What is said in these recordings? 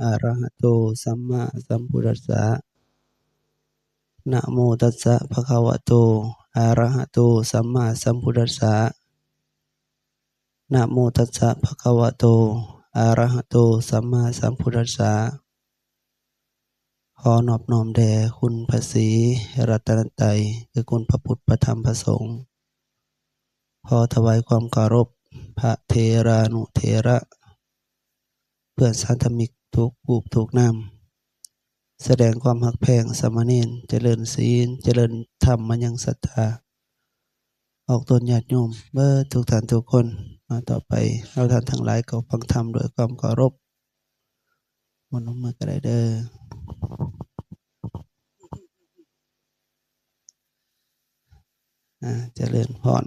ອະລະຫະໂຕ ສຳມາສຳພຸດທັດສະ ນະໂມຕັດສະ ພະຄະວະໂຕ ອະລະຫະໂຕ ສຳມາສຳພຸດທັດສະ ນະໂມຕັດສະ ພະຄະວະໂຕ ອະລະຫະໂຕ ສຳມາສຳພຸດທັດສະ. ຂໍນອບນ້ອມແດ່ຄຸນພະສີລັດຕະນະໄຕ ຄືຄຸນພະພຸດ ພະທຳ ພະສົງ. ຂໍຖວາຍຄວາມເຄົາລົບພະເຖລານຸເຖລະ ເພື່ອນສາທະມິກທຸກຮູບທຸກນາມ, ສະແດງຄວາມຮັກແພງສາມະເນນ, ຈະເລີນສິນ, ຈະເລີນທຳມາຍັງສັດທາ ອອກຕົນຍາດໂຍມເບິດທຸກທ່ານທຸກຄົນ. ມາຕໍ່ໄປ ເຮົາທ່ານທັງຫຼາຍກໍຟັງທຳດ້ວຍຄວາມເຄົາລົບ. ມາລົງມືກໍໄດ້ເດີ. ອາ ຈະເລີນພອນ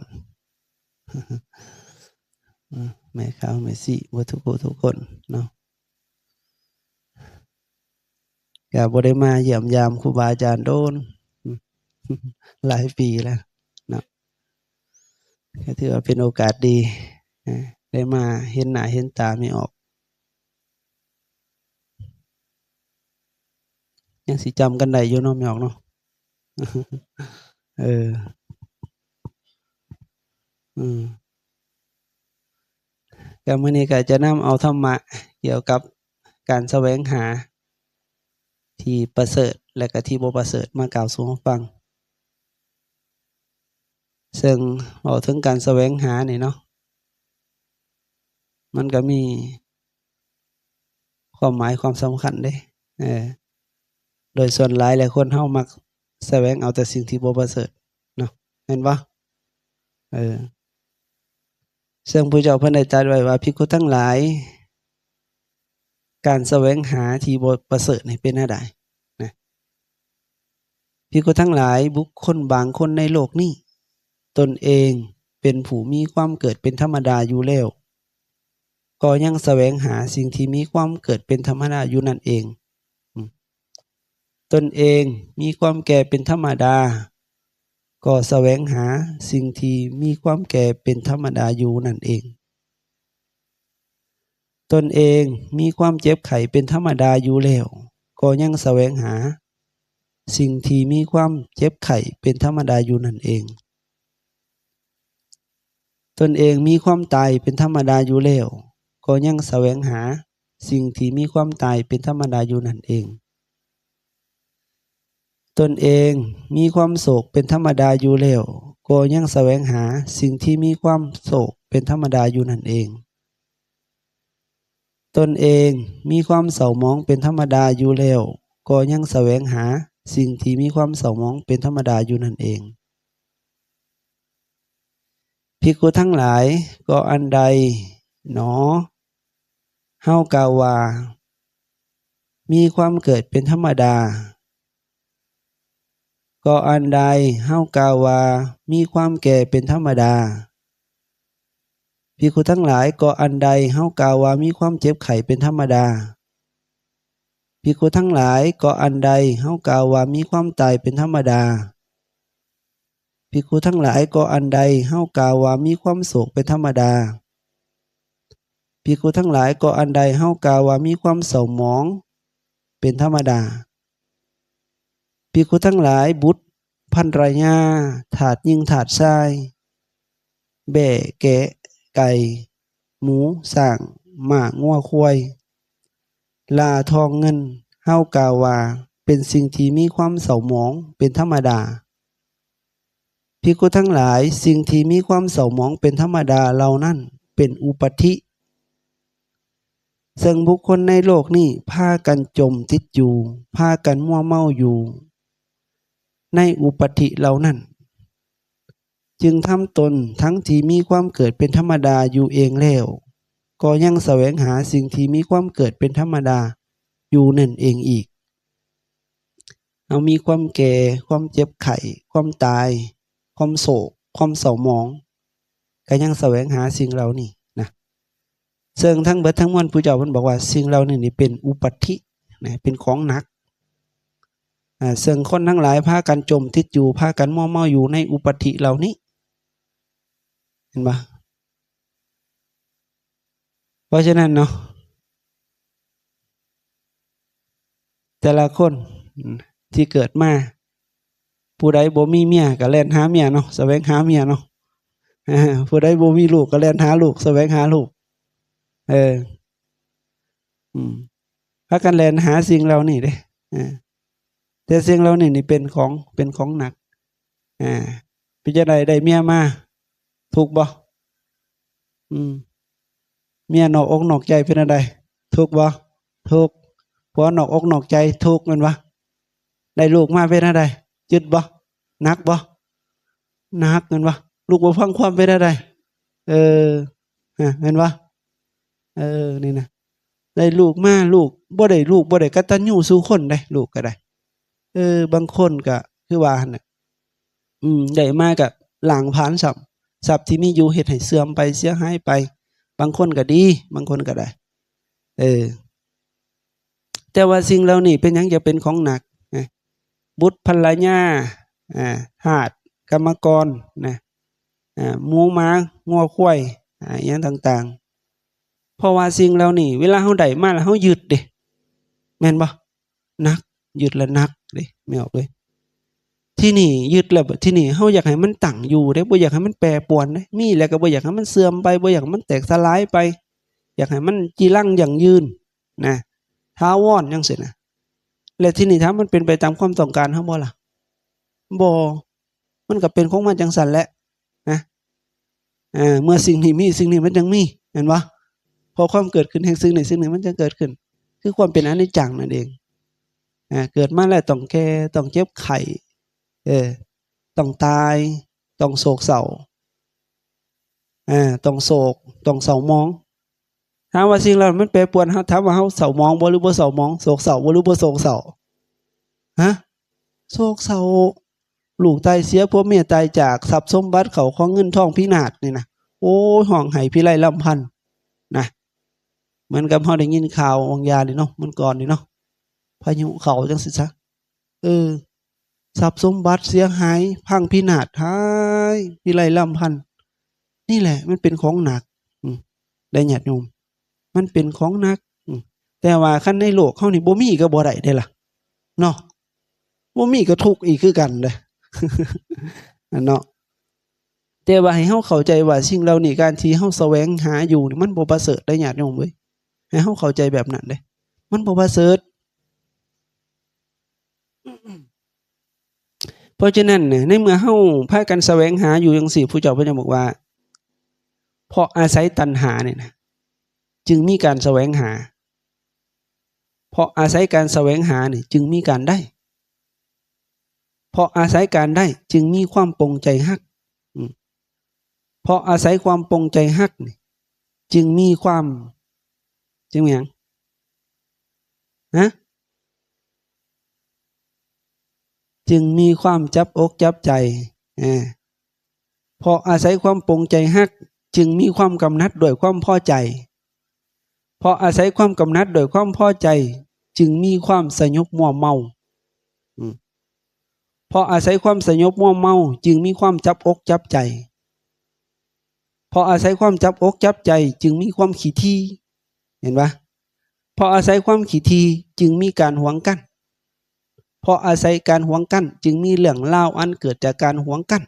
ອາ ແມ່ຂາວແມ່ສີ ເບິດທຸກຜູ້ທຸກຄົນເນາະ. ກໍບໍ່ໄດ້ມາຢ້ຽມຢາມຄູບາອາຈານໂດນ ຫຼາຍປີແລ້ວເນາະ, ກໍຖືວ່າເປັນໂອກາດດີ ໄດ້ມາເຫັນໜ້າເຫັນຕາແມ່ອອກ. ຍັງຊິຈຳກັນໄດ້ຢູ່ເນາະ ແມ່ອອກເນາະ. ເອີ ອືມ ກໍມື້ນີ້ກໍຈະນຳເອົາທຳມະກ່ຽວກັບການສະແຫວງຫາທີ່ປະເສີດ ແລະ ກໍທີ່ບໍ່ປະເສີດມາກ່າວສູ່ຟັງ. ເຊິ່ງເວົ້າເຖິງການສະແຫວງຫານີ້ເນາະ ມັນກໍມີຄວາມໝາຍຄວາມສຳຄັນເດ້. ເອີ ໂດຍສ່ວນຫຼາຍແລ້ວ ຄົນເຮົາມັກສະແຫວງເອົາແຕ່ສິ່ງທີ່ບໍ່ປະເສີດເນາະ ແມ່ນບໍ່? ເອີ ເຊິ່ງພະເຈົ້າເພິ່ນໄດ້ຕັດໄວ້ວ່າ ພິກຂຸທັງຫຼາຍ, ການສະແຫວງຫາທີ່ບໍ່ປະເສີດນີ້ເປັນແນວໃດນະ? ພິກຂຸທັງຫຼາຍ, ບຸກຄົນບາງຄົນໃນໂລກນີ້ ຕົນເອງເປັນຜູ້ມີຄວາມເກີດເປັນທຳມະດາຢູ່ແລ້ວ ກໍຍັງສະແຫວງຫາສິ່ງທີ່ມີຄວາມເກີດເປັນທຳມະດາຢູ່ນັ້ນເອງ. ຕົນເອງມີຄວາມແກ່ເປັນທຳມະດາ ກໍສະແຫວງຫາສິ່ງທີ່ມີຄວາມແກ່ເປັນທຳມະດາຢູ່ນັ້ນເອງ. ຕົນເອງມີຄວາມເຈັບໄຂ້ເປັນທຳມະດາຢູ່ແລ້ວ ກໍຍັງສະແຫວງຫາສິ່ງທີ່ມີຄວາມເຈັບໄຂ້ເປັນທຳມະດາຢູ່ນັ້ນເອງ. ຕົນເອງມີຄວາມຕາຍເປັນທຳມະດາຢູ່ແລ້ວ ກໍຍັງສະແຫວງຫາສິ່ງທີ່ມີຄວາມຕາຍເປັນທຳມະດາຢູ່ນັ້ນເອງ. ຕົນເອງມີຄວາມໂສກເປັນທຳມະດາຢູ່ແລ້ວ ກໍຍັງສະແຫວງຫາສິ່ງທີ່ມີຄວາມໂສກເປັນທຳມະດາຢູ່ນັ້ນເອງ. ຕົນເອງມີຄວາມເສົ້າໝອງເປັນທຳມະດາຢູ່ແລ້ວ ກໍຍັງສະແຫວງຫາສິ່ງທີ່ມີຄວາມເສົ້າໝອງເປັນທຳມະດາຢູ່ນັ້ນເອງ. ພິກຂຸທັງຫຼາຍ, ກໍອັນໃດໜໍ ເຮົາກ່າວວ່າມີຄວາມເກີດເປັນທຳມະດາ? ກໍອັນໃດເຮົາກ່າວວ່າມີຄວາມແກ່ເປັນທຳມະດາ? ພິກຂຸທັງຫຼາຍ, ກໍອັນໃດເຮົາກ່າວວ່າມີຄວາມເຈັບໄຂ້ເປັນທຳມະດາ? ພິກຂຸທັງຫຼາຍ, ກໍອັນໃດເຮົາກ່າວວ່າມີຄວາມຕາຍເປັນທຳມະດາ? ພິກຂຸທັງຫຼາຍ, ກໍອັນໃດເຮົາກ່າວວ່າມີຄວາມໂສກເປັນທຳມະດາ? ພິກຂຸທັງຫຼາຍ, ກໍອັນໃດເຮົາກ່າວວ່າມີຄວາມເສົ້າໝອງເປັນທຳມະດາ? ພິກຂຸທັງຫຼາຍ, ບຸດ, ພັນລະຍາ, ທາດຍິງທາດຊາຍ, ແບ້, ແກະ, ໄກ່, ໝູ, ຊ້າງ, ມ້າ, ງົວ, ຄວາຍ, ຫຼ້າ, ທອງ, ເງິນ, ເຮົາກ່າວວ່າເປັນສິ່ງທີ່ມີຄວາມເສົ້າໝອງເປັນທຳມະດາ. ພິກຂຸທັງຫຼາຍ, ສິ່ງທີ່ມີຄວາມເສົ້າໝອງເປັນທຳມະດາເຫຼົ່ານັ້ນເປັນອຸປັດຖິ, ເຊິ່ງບຸກຄົນໃນໂລກນີ້ພາກັນຈົມຕິດຢູ່, ພາກັນມົວເມົາຢູ່ໃນອຸປັດຖິເຫຼົ່ານັ້ນ, ຈຶ່ງທຳຕົນທັງທີ່ມີຄວາມເກີດເປັນທຳມະດາຢູ່ເອງແລ້ວ, ກໍຍັງສະແຫວງຫາສິ່ງທີ່ມີຄວາມເກີດເປັນທຳມະດາຢູ່ນັ້ນເອງອີກ. ເຮົາມີຄວາມແກ່, ຄວາມເຈັບໄຂ້, ຄວາມຕາຍ, ຄວາມໂສກ, ຄວາມເສົ້າໝອງ, ກໍຍັງສະແຫວງຫາສິ່ງເຫຼົ່ານີ້ນະ. ເຊິ່ງທັງເບິດທັງມວນ ຜູ້ເຈົ້າເພິ່ນບອກວ່າ ສິ່ງເຫຼົ່ານີ້ນີ້ເປັນອຸປັດຖິນະ, ເປັນຂອງໜັກ. ອາ, ເຊິ່ງຄົນທັງຫຼາຍພາກັນຈົມຕິດຢູ່, ພາກັນມົວເມົາຢູ່ໃນອຸປັດຖິເຫຼົ່ານີ້. ເຫັນບໍ່? ເພາະສະນັ້ນເນາະ, ແຕ່ລະຄົນທີ່ເກີດມາ ຜູ້ໃດບໍ່ມີເມຍກໍແລ່ນຫາເມຍເນາະ ສະແຫວງຫາເມຍເນາະ ຜູ້ໃດບໍ່ມີລູກກໍແລ່ນຫາລູກ ສະແຫວງຫາລູກ ເອີ ອືມ ພາກັນແລ່ນຫາສິ່ງເຫຼົ່ານີ້ເດ້ ເອີ ແຕ່ສິ່ງເຫຼົ່ານີ້ນີ້ເປັນຂອງ ເປັນຂອງໜັກ ອ່າ ເປັນຈັ່ງໃດ ໄດ້ເມຍມາ ທຸກບໍ່? ອືມ ເມຍນອກອົກນອກໃຈເປັນແນວໃດ? ທຸກບໍ່? ທຸກ. ຜົວນອກອົກນອກໃຈ ທຸກແມ່ນບໍ່? ໄດ້ລູກມາເປັນແນວໃດ? ຈຶດບໍ່? ໜັກບໍ່? ໜັກແມ່ນບໍ່? ລູກບໍ່ຟັງຄວາມເປັນແນວໃດ? ເອີ ຮະ ແມ່ນບໍ່? ເອີ ນີ້ນະ ໄດ້ລູກມາ ລູກບໍ່ໄດ້ ລູກບໍ່ໄດ້ກະຕັນຍູສູ່ຄົນເດ້ ລູກກໍໄດ້ ເອີ ບາງຄົນກໍຄືວ່າຫັ້ນແຫຼະ ອືມ ໄດ້ມາກໍລ້າງຜານຊ້ຳ ຊັບທີ່ມີຢູ່ເຮັດໃຫ້ເສື່ອມໄປ ເສຍຫາຍໄປ ບາງຄົນກໍດີ ບາງຄົນກໍໄດ້ ເອີ ແຕ່ວ່າສິ່ງເຫຼົ່ານີ້ເປັນຫຍັງຈະເປັນຂອງໜັກ? ບຸດພັນລະຍາ ອາ ທາດກຳມະກອນນະ ອາ ໝູໝາງົວຄວາຍ ອາ ອີ່ຫຍັງຕ່າງໆ ເພາະວ່າສິ່ງເຫຼົ່ານີ້ ເວລາເຮົາໄດ້ມາແລ້ວເຮົາຍຶດເດ້ ແມ່ນບໍ່? ໜັກ ຍຶດແລ້ວໜັກເດ້ ແມ່ອອກເອີຍ. ທີນີ້ຍຶດແລ້ວ ທີນີ້ເຮົາຢາກໃຫ້ມັນຕັ້ງຢູ່ເດ້ ບໍ່ຢາກໃຫ້ມັນແປປວນເດ້ ມີແລ້ວກໍບໍ່ຢາກໃຫ້ມັນເສື່ອມໄປ ບໍ່ຢາກໃຫ້ມັນແຕກສະຫຼາຍໄປ ຢາກໃຫ້ມັນຈີລັງຢັ້ງຢືນນະ ຖາວອນຈັ່ງຊີ້ນະ. ແລະ ທີນີ້ຖາມມັນເປັນໄປຕາມຄວາມຕ້ອງການເຮົາບໍ່ລະ? ບໍ່ ມັນກໍເປັນຂອງມັນຈັ່ງຊັ້ນແຫຼະນະ. ເມື່ອສິ່ງນີ້ມີ ສິ່ງນີ້ມັນຈັ່ງມີ ແມ່ນບໍ່? ເພາະຄວາມເກີດຂຶ້ນແຫ່ງສິ່ງນີ້ ສິ່ງນີ້ມັນຈຶ່ງເກີດຂຶ້ນ ຄືຄວາມເປັນອະນິດຈັງນັ້ນເອງ. ເກີດມາແລ້ວຕ້ອງແກ່ ຕ້ອງເຈັບໄຂ້ ເອີ ຕ້ອງຕາຍ ຕ້ອງໂສກເສົ້າ ເອີ ຕ້ອງໂສກ ຕ້ອງເສົ້າໝອງ. ຖາມວ່າສິ່ງເຫຼົ່ານັ້ນມັນແປປວນ ເຮົາ ຖາມວ່າເຮົາເສົ້າໝອງບໍ່ ຫຼືບໍ່ເສົ້າໝອງ? ໂສກເສົ້າບໍ່ ຫຼືບໍ່ໂສກເສົ້າ? ຮະ ໂສກເສົ້າ. ລູກຕາຍເສຍ ຜົວເມຍຕາຍຈາກ ຊັບສົມບັດເຂົ້າຂອງເງິນທອງພິນາດນີ້ນະ ໂອ້ຍ ຮ້ອງໄຫ້ພິໄລລຳພັນນະ. ເໝືອນກັບເຮົາໄດ້ຍິນຂ່າວຫວ່າງຢານີ້ເນາະ ມື້ກ່ອນນີ້ເນາະ ພາຍຸເຂົ້າຈັ່ງຊີ້ຊະ ເອີ ຊັບສົມບັດເສຍຫາຍ ພັງພິນາດ ຫາຍພິໄລລຳພັນ. ນີ້ແຫຼະມັນເປັນຂອງໜັກ ອືມ ໄດ້ຍາດໂຍມ ມັນເປັນຂອງໜັກ ອືມ ແຕ່ວ່າຄັນໃນໂລກເຮົານີ້ບໍ່ມີກໍບໍ່ໄດ້ເດ້ລະເນາະ ບໍ່ມີກໍທຸກອີກຄືກັນເດ້ ເນາະ. ແຕ່ວ່າໃຫ້ເຮົາເຂົ້າໃຈວ່າສິ່ງເຫຼົ່ານີ້ ການທີ່ເຮົາສະແຫວງຫາຢູ່ນີ້ ມັນບໍ່ປະເສີດເດ້ຍາດໂຍມເອີຍ ໃຫ້ເຮົາເຂົ້າໃຈແບບນັ້ນເດ້ ມັນບໍ່ປະເສີດ. ເພາະສະນັ້ນ ໃນເມື່ອເຮົາພາກັນສະແຫວງຫາຢູ່ຈັ່ງຊີ້ ຜູ້ເຈົ້າເພິ່ນຍັງບອກວ່າ ເພາະອາໄສຕັນຫານີ້ນະ ຈຶ່ງມີການສະແຫວງຫາ ເພາະອາໄສການສະແຫວງຫານີ້ ຈຶ່ງມີການໄດ້ ເພາະອາໄສການໄດ້ ຈຶ່ງມີຄວາມປົງໃຈຮັກ ອືມ ເພາະອາໄສຄວາມປົງໃຈຮັກນີ້ ຈຶ່ງມີຄວາມ ຈຶ່ງມີຫຍັງ? ຮະ? ຈຶ່ງມີຄວາມຈັບອົກຈັບໃຈ ເອີ ເພາະອາໄສຄວາມປົງໃຈຮັກ ຈຶ່ງມີຄວາມກຳໜັດດ້ວຍຄວາມພໍໃຈ ເພາະອາໄສຄວາມກຳໜັດດ້ວຍຄວາມພໍໃຈ ຈຶ່ງມີຄວາມສະຫຍົບມົວເມົາ ອືມ ເພາະອາໄສຄວາມສະຫຍົບມົວເມົາ ຈຶ່ງມີຄວາມຈັບອົກຈັບໃຈ ເພາະອາໄສຄວາມຈັບອົກຈັບໃຈ ຈຶ່ງມີຄວາມຂີ້ຖີ່ ເຫັນປະ? ເພາະອາໄສຄວາມຂີ້ຖີ່ ຈຶ່ງມີການຫວງກັນ ເພາະອາໄສການຫວງກັນ ຈຶ່ງມີເລື່ອງລາວອັນເກີດຈາກການຫວງກັນ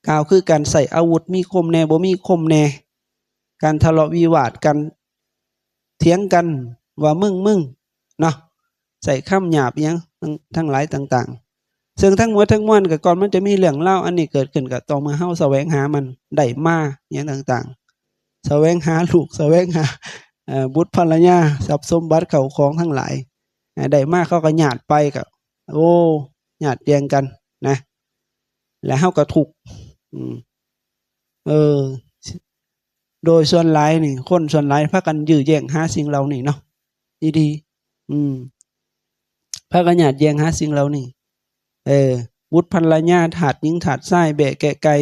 ກ່າວຄືການໃຊ້ອາວຸດມີຄົມແດ່ ບໍ່ມີຄົມແດ່ ການທະເລາະວິວາດ ການຖຽງກັນວ່າມຶງ ມຶງ ເນາະ ໃຊ້ຄຳຫຍາບອີ່ຫຍັງ ທັງ ທັງຫຼາຍຕ່າງໆ ເຊິ່ງທັງໝົດທັງມວນ ກໍກ່ອນມັນຈະມີເລື່ອງລາວອັນນີ້ເກີດຂຶ້ນ ກໍຕໍ່ເມື່ອເຮົາສະແຫວງຫາມັນໄດ້ມາ ອີ່ຫຍັງຕ່າງໆ ສະແຫວງຫາລູກ ສະແຫວງຫາ ເອີ ບຸດພັນລະຍາ ຊັບສົມບັດເຂົ້າຂອງທັງຫຼາຍ ເອີ ໄດ້ມາເຂົາກໍຍາດໄປ ກໍ ໂອ້ ຍາດແຍ່ງກັນນະ ແລະເຮົາກໍທຸກ ອືມ ເອີ ໂດຍສ່ວນຫຼາຍນີ້ ຄົນສ່ວນຫຼາຍພາກັນຢື້ແຍ່ງຫາສິ່ງເຫຼົ່ານີ້ເນາະ ອີ່ດີ ອືມ ພາກັນຍາດແຍ່ງຫາສິ່ງເຫຼົ່ານີ້ ເອີ ບຸດພັນລະຍາ ທາດຍິງທາດຊາຍ ແບ້ແກະໄກ່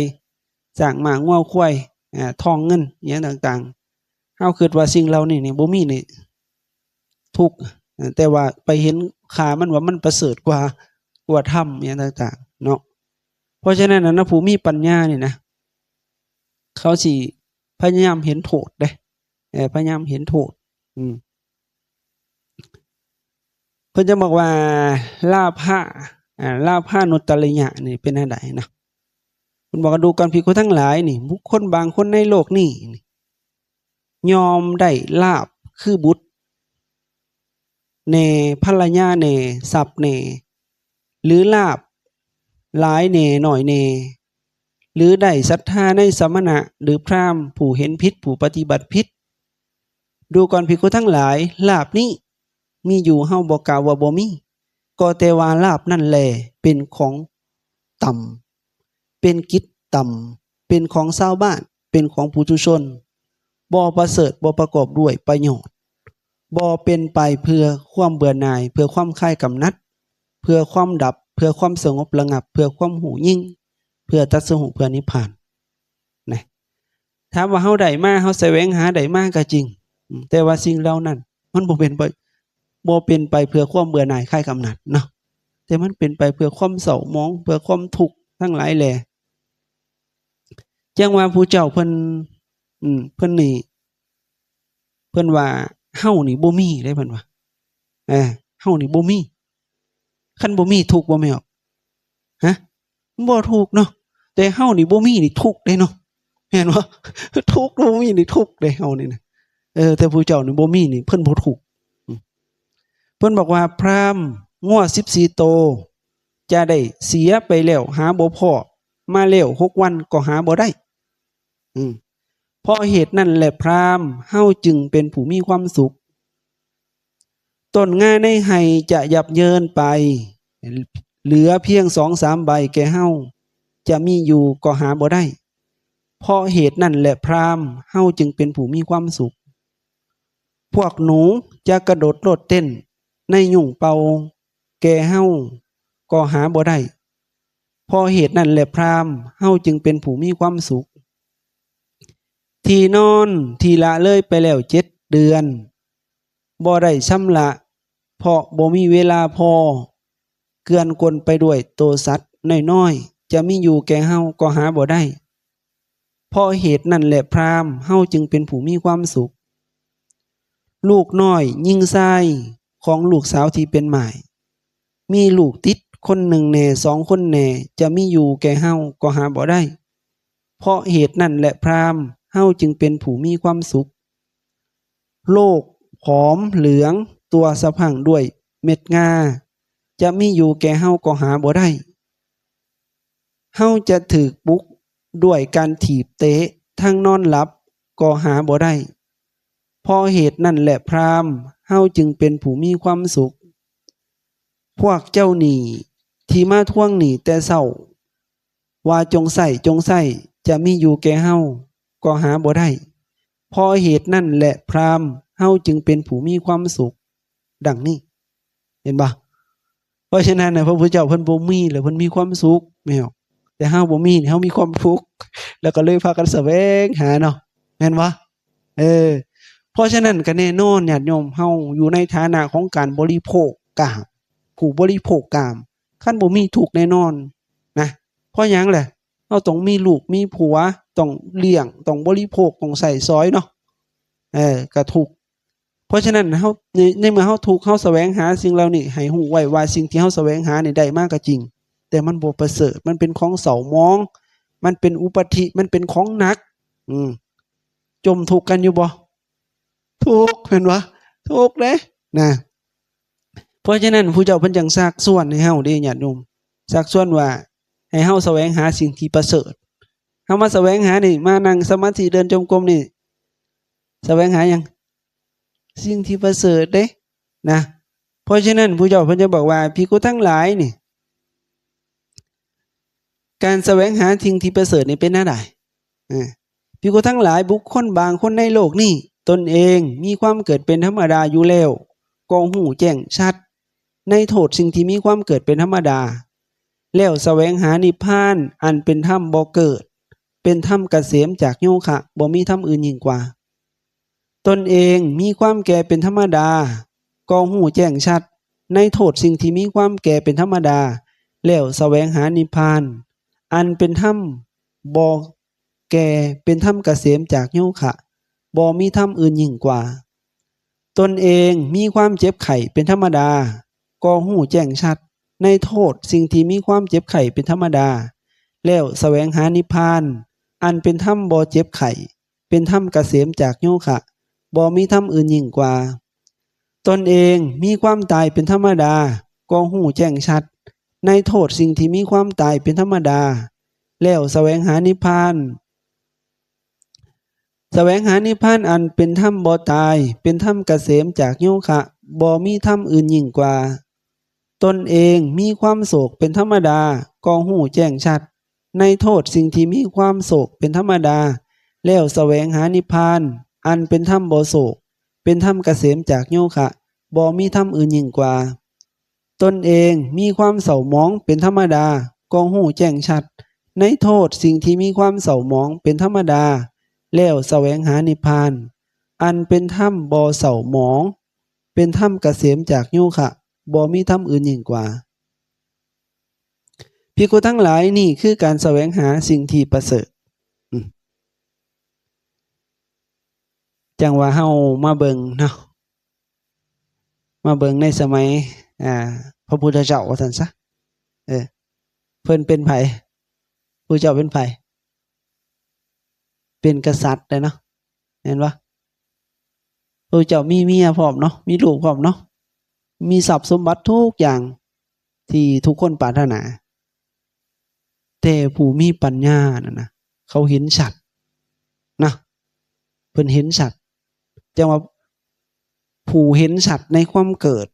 ຊ້າງມ້າງົວຄວາຍ ອາ ທອງເງິນ ອີ່ຫຍັງຕ່າງໆ ເຮົາຄິດວ່າສິ່ງເຫຼົ່ານີ້ນີ້ບໍ່ມີນີ້ ທຸກ ແຕ່ວ່າໄປເຫັນຄ່າມັນວ່າມັນປະເສີດກວ່າ ກວ່າທຳ ອີ່ຫຍັງຕ່າງໆ ເນາະ. ເພາະສະນັ້ນນະ ຜູ້ມີປັນຍານີ້ນະ ເຂົາຊິພະຍາຍາມເຫັນໂທດເດ້ ເອີ ພະຍາຍາມເຫັນໂທດ ອືມ. ເພິ່ນຈະບອກວ່າ ລາພະ ອາ ລາພານຸດຕະລິຍະນີ້ເປັນແນວໃດເນາະ? ເພິ່ນບອກວ່າ ດູກ່ອນພິກຂຸທັງຫຼາຍນີ້ ບຸກຄົນບາງຄົນໃນໂລກນີ້ນີ້ ຍອມໄດ້ລາບຄືບຸດແດ່ ພັນລະຍາແດ່ ຊັບແດ່ ຫຼືລາບຫຼາຍແດ່ ໜ້ອຍແດ່ ຫຼືໄດ້ສັດທາໃນສະມະນະ ຫຼືພຣາມ ຜູ້ເຫັນຜິດ ຜູ້ປະຕິບັດຜິດ. ດູກ່ອນພິກຂຸທັງຫຼາຍ ລາບນີ້ມີຢູ່ ເຮົາບໍ່ກ່າວວ່າບໍ່ມີ ກໍແຕ່ວ່າລາບນັ້ນແລເປັນຂອງຕ່ຳ ເປັນກິດຕ່ຳ ເປັນຂອງຊາວບ້ານ ເປັນຂອງປຸຖຸຊົນ ບໍ່ປະເສີດ ບໍ່ປະກອບດ້ວຍປະໂຫຍດ ບໍ່ເປັນໄປເພື່ອຄວາມເບື່ອໜ່າຍ ເພື່ອຄວາມຄາຍກຳໜັດ ເພື່ອຄວາມດັບ ເພື່ອຄວາມສະຫງົບລະງັບ ເພື່ອຄວາມຮູ້ຍິ່ງ ເພື່ອຕັດສະຮູ້ ເພື່ອນິບພານນະ. ຖາມວ່າເຮົາໄດ້ມາ ເຮົາສະແຫວງຫາໄດ້ມາກໍຈິງ ອາ ແຕ່ວ່າສິ່ງເຫຼົ່ານັ້ນມັນບໍ່ເປັນໄປ ບໍ່ເປັນໄປເພື່ອຄວາມເບື່ອໜ່າຍຄາຍກຳໜັດເນາະ ແຕ່ມັນເປັນໄປເພື່ອຄວາມເສົ້າໝອງ ເພື່ອຄວາມທຸກທັງຫຼາຍແຫຼ. ຈັ່ງວ່າຜູ້ເຈົ້າເພິ່ນ ອາ ເພິ່ນນີ້ ເພິ່ນວ່າ ເຮົານີ້ບໍ່ມີເດ້ ເພິ່ນວ່າ ເອີ ເຮົານີ້ບໍ່ມີ ຄັນບໍ່ມີທຸກບໍ່ແມ່ນຫວະ? ຮະ? ມັນບໍ່ທຸກເນາະ ແຕ່ເຮົານີ້ບໍ່ມີນີ້ທຸກເດ້ເນາະ ແມ່ນບໍ່? ທຸກ ບໍ່ມີນີ້ທຸກເດ້ ເຮົານີ້ນະ ເອີ ແຕ່ຜູ້ເຈົ້ານີ້ບໍ່ມີນີ້ ເພິ່ນບໍ່ທຸກ. ເພິ່ນບອກວ່າ ພຣາມ ງົວສິບສີ່ໂຕ ຈະໄດ້ເສຍໄປແລ້ວ ຫາບໍ່ພໍ້ ມາແລ້ວຫົກວັນກໍຫາບໍ່ໄດ້. ອາ ເພາະເຫດນັ້ນແຫຼະພຣາມ ເຮົາຈຶ່ງເປັນຜູ້ມີຄວາມສຸກ. ຕົ້ນງາໃນໄຮ່ຈະຫຍັບເຍີນໄປ ເຫຼືອພຽງສອງສາມໃບແກ່ເຮົາ ຈະມີຢູ່ກໍຫາບໍ່ໄດ້. ເພາະເຫດນັ້ນແຫຼະພຣາມ ເຮົາຈຶ່ງເປັນຜູ້ມີຄວາມສຸກ. ພວກໜູຈະກະໂດດໂລດເຕັ້ນໃນຍຸງເປົ່າແກ່ເຮົາກໍຫາບໍ່ໄດ້. ເພາະເຫດນັ້ນແຫຼະພຣາມ ເຮົາຈຶ່ງເປັນຜູ້ມີຄວາມສຸກ. ທີ່ນອນທີ່ລະເລີຍໄປແລ້ວເຈັດເດືອນ ບໍ່ໄດ້ຊຳລະ ເພາະບໍ່ມີເວລາພໍ ເກືອນກົນໄປດ້ວຍໂຕສັດນ້ອຍໆ ຈະມີຢູ່ແກ່ເຮົາກໍຫາບໍ່ໄດ້. ເພາະເຫດນັ້ນແຫຼະພຣາມ ເຮົາຈຶ່ງເປັນຜູ້ມີຄວາມສຸກ. ລູກນ້ອຍຍິງຊາຍຂອງລູກສາວທີ່ເປັນໝ້າຍ ມີລູກຕິດຄົນໜຶ່ງແດ່ ສອງຄົນແດ່ ຈະມີຢູ່ແກ່ເຮົາກໍຫາບໍ່ໄດ້. ເພາະເຫດນັ້ນແຫຼະພຣາມ ເຮົາຈຶ່ງເປັນຜູ້ມີຄວາມສຸກ. ໂລກຜອມເຫຼືອງຕົວສະພັ່ງດ້ວຍເມັດງາ ຈະມີຢູ່ແກ່ເຮົາກໍຫາບໍ່ໄດ້. ເຮົາຈະຖືກປຸກດ້ວຍການຖີບເຕະ ທັງນອນຫຼັບກໍຫາບໍ່ໄດ້. ເພາະເຫດນັ້ນແຫຼະພຣາມ ເຮົາຈຶ່ງເປັນຜູ້ມີຄວາມສຸກ. ພວກເຈົ້າໜີ້ທີ່ມາທວງໜີ້ແຕ່ເຊົ້າ ວ່າຈົ່ງໃຊ້ ຈົ່ງໃຊ້ ຈະມີຢູ່ແກ່ເຮົາກໍຫາບໍ່ໄດ້. ເພາະເຫດນັ້ນແຫຼະພຣາມ ເຮົາຈຶ່ງເປັນຜູ້ມີຄວາມສຸກ. ດັ່ງນີ້ ເຫັນບໍ່? ເພາະສະນັ້ນນະ ພະພຸດທະເຈົ້າເພິ່ນບໍ່ມີ ແລະ ເພິ່ນມີຄວາມສຸກແມ່ນບໍ່? ແຕ່ເຮົາບໍ່ມີ ເຮົາມີຄວາມທຸກ ແລ້ວກໍເລີຍພາກັນສະແຫວງຫາເນາະ ແມ່ນບໍ່? ເອີ ເພາະສະນັ້ນກໍແນ່ນອນ ຍາດໂຍມ ເຮົາຢູ່ໃນຖານະຂອງການບໍລິໂພກກາມ ຜູ້ບໍລິໂພກກາມ ຄັນບໍ່ມີທຸກແນ່ນອນນະ. ເພາະຫຍັງລະ? ເຮົາຕ້ອງມີລູກມີຜົວ ຕ້ອງລ້ຽງ ຕ້ອງບໍລິໂພກ ຕ້ອງໃຊ້ສອຍເນາະ ເອີ ກະທຸກ. ເພາະສະນັ້ນເຮົາ ໃນ ໃນເມື່ອເຮົາທຸກ ເຮົາສະແຫວງຫາສິ່ງເຫຼົ່ານີ້ ໃຫ້ຮູ້ໄວ້ວ່າສິ່ງທີ່ເຮົາສະແຫວງຫານີ້ໄດ້ມາກໍຈິງ ແຕ່ມັນບໍ່ປະເສີດ ມັນເປັນຂອງເສົ້າໝອງ ມັນເປັນອຸປາທິ ມັນເປັນຂອງໜັກ. ອືມ ຈົ່ມທຸກກັນຢູ່ບໍ່? ທຸກ ແມ່ນບໍ່? ທຸກເດ້ນະ. ເພາະສະນັ້ນ ຜູ້ເຈົ້າເພິ່ນຈັ່ງຊັກຊວນໃຫ້ເຮົາເດ້ ຍາດໂຍມ ຊັກຊວນວ່າໃຫ້ເຮົາສະແຫວງຫາສິ່ງທີ່ປະເສີດ. ເຮົາມາສະແຫວງຫານີ້ ມານັ່ງສະມາທິ ເດີນຈົງກົມນີ້ ສະແຫວງຫາຫຍັງ? ສິ່ງທີ່ປະເສີດເດ້ນະ. ເພາະສະນັ້ນ ຜູ້ເຈົ້າເພິ່ນຈະບອກວ່າ ພິກຂຸທັງຫຼາຍນີ້ ການສະແຫວງຫາສິ່ງທີ່ປະເສີດນີ້ເປັນແນວໃດ? ເອີ ພິກຂຸທັງຫຼາຍ ບຸກຄົນບາງຄົນໃນໂລກນີ້ ຕົນເອງມີຄວາມເກີດເປັນທຳມະດາຢູ່ແລ້ວ ກໍຮູ້ແຈ້ງຊັດໃນໂທດສິ່ງທີ່ມີຄວາມເກີດເປັນທຳມະດາ ແລ້ວສະແຫວງຫານິບພານ ອັນເປັນທຳບໍ່ເກີດ ເປັນທຳກະເສມຈາກໂຍຄະ ບໍ່ມີທຳອື່ນຍິ່ງກວ່າ. ຕົນເອງມີຄວາມແກ່ເປັນທຳມະດາ ກໍຮູ້ແຈ້ງຊັດໃນໂທດສິ່ງທີ່ມີຄວາມແກ່ເປັນທຳມະດາ ແລ້ວສະແຫວງຫານິບພານ ອັນເປັນທຳບໍ່ແກ່ ເປັນທຳກະເສມຈາກໂຍຄະ ບໍ່ມີທຳອື່ນຍິ່ງກວ່າ. ຕົນເອງມີຄວາມເຈັບໄຂ້ເປັນທຳມະດາ ກໍຮູ້ແຈ້ງຊັດໃນໂທດສິ່ງທີ່ມີຄວາມເຈັບໄຂ້ເປັນທຳມະດາ, ແລ້ວສະແຫວງຫານິບພານ ອັນເປັນທຳບໍ່ເຈັບໄຂ້, ເປັນທຳກະເສມຈາກໂຍຄະ, ບໍ່ມີທຳອື່ນຍິ່ງກວ່າ. ຕົນເອງມີຄວາມຕາຍເປັນທຳມະດາ, ກໍຮູ້ແຈ້ງຊັດໃນໂທດສິ່ງທີ່ມີຄວາມຕາຍເປັນທຳມະດາ, ແລ້ວສະແຫວງຫານິບພານ. ສະແຫວງຫານິບພານອັນເປັນທຳບໍ່ຕາຍ, ເປັນທຳກະເສມຈາກໂຍຄະ, ບໍ່ມີທຳອື່ນຍິ່ງກວ່າ. ຕົນເອງມີຄວາມໂສກເປັນທຳມະດາ, ກໍຮູ້ແຈ້ງຊັດໃນໂທດສິ່ງທີ່ມີຄວາມໂສກເປັນທຳມະດາ, ແລ້ວສະແຫວງຫານິບພານອັນເປັນທຳບໍ່ໂສກ, ເປັນທຳກະເສມຈາກໂຍຄະ, ບໍ່ມີທຳອື່ນຍິ່ງກວ່າ. ຕົນເອງມີຄວາມເສົ້າໝອງເປັນທຳມະດາ, ກໍຮູ້ແຈ້ງຊັດໃນໂທດສິ່ງທີ່ມີຄວາມເສົ້າໝອງເປັນທຳມະດາ, ແລ້ວສະແຫວງຫານິບພານ ອັນເປັນທຳບໍ່ເສົ້າໝອງ, ເປັນທຳກະເສມຈາກໂຍຄະ, ບໍ່ມີທຳອື່ນຍິ່ງກວ່າ. ພິກຂຸທັງຫຼາຍ, ນີ້ຄືການສະແຫວງຫາສິ່ງທີ່ປະເສີດ. ອືມ ຈັ່ງວ່າເຮົາມາເບິ່ງເນາະ, ມາເບິ່ງໃນສະໄໝ ອ່າ ພະພຸດທະເຈົ້າວ່າຊັ້ນຊະ. ເອີ ເພິ່ນເປັນໃຜ? ພະພຸດທະເຈົ້າເປັນໃຜ? ເປັນກະສັດເດ້ເນາະ, ແມ່ນບໍ່? ພະພຸດທະເຈົ້າມີເມຍພ້ອມເນາະ, ມີລູກພ້ອມເນາະ, ມີຊັບສົມບັດທຸກຢ່າງທີ່ທຸກຄົນປາດຖະໜາ. ແຕ່ຜູ້ມີປັນຍານັ້ນນະ ເຂົາເຫັນຊັດນະ, ເພິ່ນເຫັນຊັດ. ຈັ່ງວ່າຜູ້ເຫັນຊັດໃນຄວາມເກີດ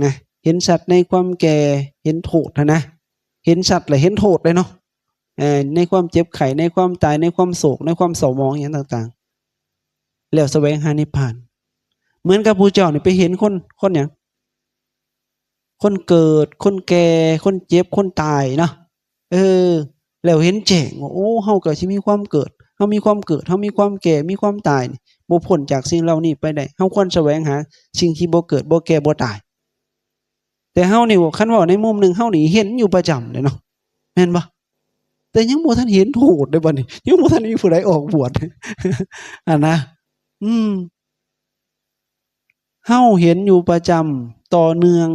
ນະ, ເຫັນຊັດໃນຄວາມແກ່, ເຫັນໂທດຫັ້ນນະ, ເຫັນຊັດແລະເຫັນໂທດເດ້ເນາະ, ໃນຄວາມເຈັບໄຂ້, ໃນຄວາມຕາຍ, ໃນຄວາມໂສກ, ໃນຄວາມເສົ້າໝອງຫຍັງຕ່າງໆ, ແລ້ວສະແຫວງຫານິບພານ. ເໝືອນກັບຜູ້ເຈົ້ານີ້ໄປເຫັນຄົນ, ຄົນຫຍັງ? ຄົນເກີດ, ຄົນແກ່, ຄົນເຈັບ, ຄົນຕາຍເນາະ. ເອີ ແລ້ວເຫັນແຈ້ງວ່າ ໂອ້ ເຮົາກໍຊິມີຄວາມເກີດ, ເຮົາມີຄວາມເກີດ, ເຮົາມີຄວາມແກ່, ມີຄວາມຕາຍ, ບໍ່ພົ້ນຈາກສິ່ງເຫຼົ່ານີ້ໄປໄດ້. ເຮົາຄວນສະແຫວງຫາສິ່ງທີ່ບໍ່ເກີດ, ບໍ່ແກ່, ບໍ່ຕາຍ. ແຕ່ເຮົານີ້ ຄັນເວົ້າໃນມຸມໜຶ່ງ, ເຮົານີ້ເຫັນຢູ່ປະຈຳເດ້ເນາະ, ແມ່ນບໍ່? ແຕ່ຍັງບໍ່ທັນເຫັນໂທດເດ້ບັດນີ້, ຍັງບໍ່ທັນມີຜູ້ໃດອອກບວດ ຫັ້ນນະ. ອືມ ເຮົາເຫັນຢູ່ປະຈຳ, ຕໍ່ເນື່ອງ,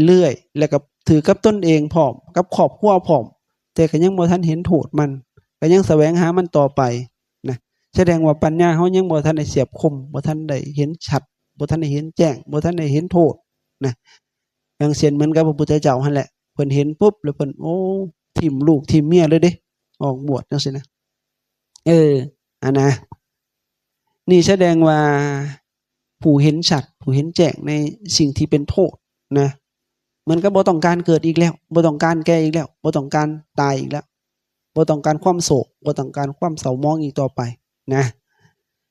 ເລື້ອຍໆ ແລ້ວກໍຖືກັບຕົນເອງພ້ອມ, ກັບຄອບຄົວພ້ອມ, ແຕ່ກໍຍັງບໍ່ທັນເຫັນໂທດມັນ, ກໍຍັງສະແຫວງຫາມັນຕໍ່ໄປນະ. ສະແດງວ່າປັນຍາເຮົາຍັງບໍ່ທັນໄດ້ສຽບຄົມ, ບໍ່ທັນໄດ້ເຫັນຊັດ, ບໍ່ທັນໄດ້ເຫັນແຈ້ງ, ບໍ່ທັນໄດ້ເຫັນໂທດນະ. ຢ່າງເຊັ່ນເໝືອນກັບພະພຸດທະເຈົ້າຫັ້ນແຫຼະ, ເພິ່ນເຫັນປຸບແລ້ວເພິ່ນ ໂອ້ ຖິ້ມລູກຖິ້ມເມຍເລີຍເດ້, ອອກບວດຈັ່ງຊີ້ນະ. ເອີ ອັນນະ ນີ້ສະແດງວ່າຜູ້ເຫັນຊັດ, ຜູ້ເຫັນແຈ້ງໃນສິ່ງທີ່ເປັນໂທດນະ, ເໝືອນກັບບໍ່ຕ້ອງການເກີດອີກແລ້ວ, ບໍ່ຕ້ອງການແກ່ອີກແລ້ວ, ບໍ່ຕ້ອງການຕາຍອີກແລ້ວ, ບໍ່ຕ້ອງການຄວາມໂສກ, ບໍ່ຕ້ອງການຄວາມເສົ້າໝອງອີກຕໍ່ໄປນະ.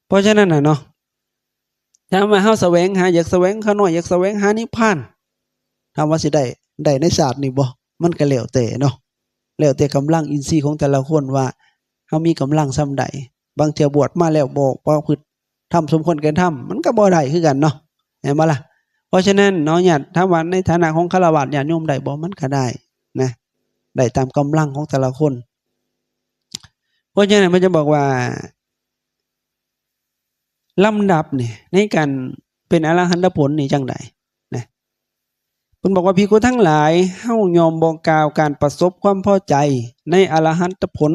ເພາະສະນັ້ນນະເນາະ, ຖາມວ່າເຮົາສະແຫວງຫາ, ຢາກສະແຫວງຂ້ານ້ອຍ, ຢາກສະແຫວງຫານິບພານ, ຖາມວ່າຊິໄດ້, ໄດ້ໃນຊາດນີ້ບໍ່? ມັນກໍແລ້ວແຕ່ເນາະ, ແລ້ວແຕ່ກຳລັງອິນຊີຂອງແຕ່ລະຄົນວ່າເຮົາມີກຳລັງສ່ຳໃດ. ບາງເທື່ອບວດມາແລ້ວບໍ່ປະພຶດທຳສົມຄວນແກ່ນທຳ, ມັນກໍບໍ່ໄດ້ຄືກັນເນາະ, ແມ່ນບໍ່ລະ? ເພາະສະນັ້ນເນາະ, ຍາດ ຖາມວ່າໃນຖານະຂອງຄາລະວາດຍາດໂຍມໄດ້ບໍ່? ມັນກໍໄດ້ນະ, ໄດ້ຕາມກຳລັງຂອງແຕ່ລະຄົນ. ເພາະສະນັ້ນ ມັນຈະບອກວ່າ ລຳດັບນີ້ໃນການເປັນອະລະຫັນຕະຜົນນີ້ຈັ່ງໃດນະ? ເພິ່ນບອກວ່າ ພິກຂຸທັງຫຼາຍ, ເຮົາຍ່ອມບອກກ່າວການປະສົບຄວາມພໍໃຈໃນອະລະຫັນຕະຜົນ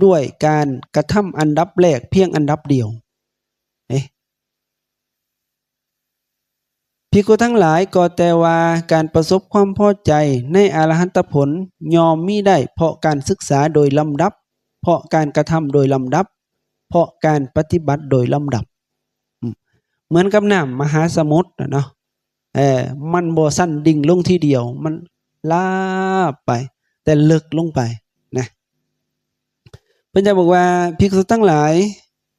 ດ້ວຍການກະທຳອັນດັບແລກພຽງອັນດັບດຽວ. ເອ ພິກຂຸທັງຫຼາຍ, ກໍແຕ່ວ່າການປະສົບຄວາມພໍໃຈໃນອະລະຫັນຕະຜົນ ຍ່ອມມີໄດ້ເພາະການສຶກສາໂດຍລຳດັບ, ເພາະການກະທຳໂດຍລຳດັບ, ເພາະການປະຕິບັດໂດຍລຳດັບ. ອືມ ເໝືອນກັບນ້ຳມະຫາສະໝຸດນະເນາະ, ເອີ ມັນບໍ່ຊັນດິ້ງລົງທີດຽວ, ມັນລາບໄປ, ແຕ່ເລິກລົງໄປນະ. ເພິ່ນຈະບອກວ່າ ພິກຂຸທັງຫຼາຍ,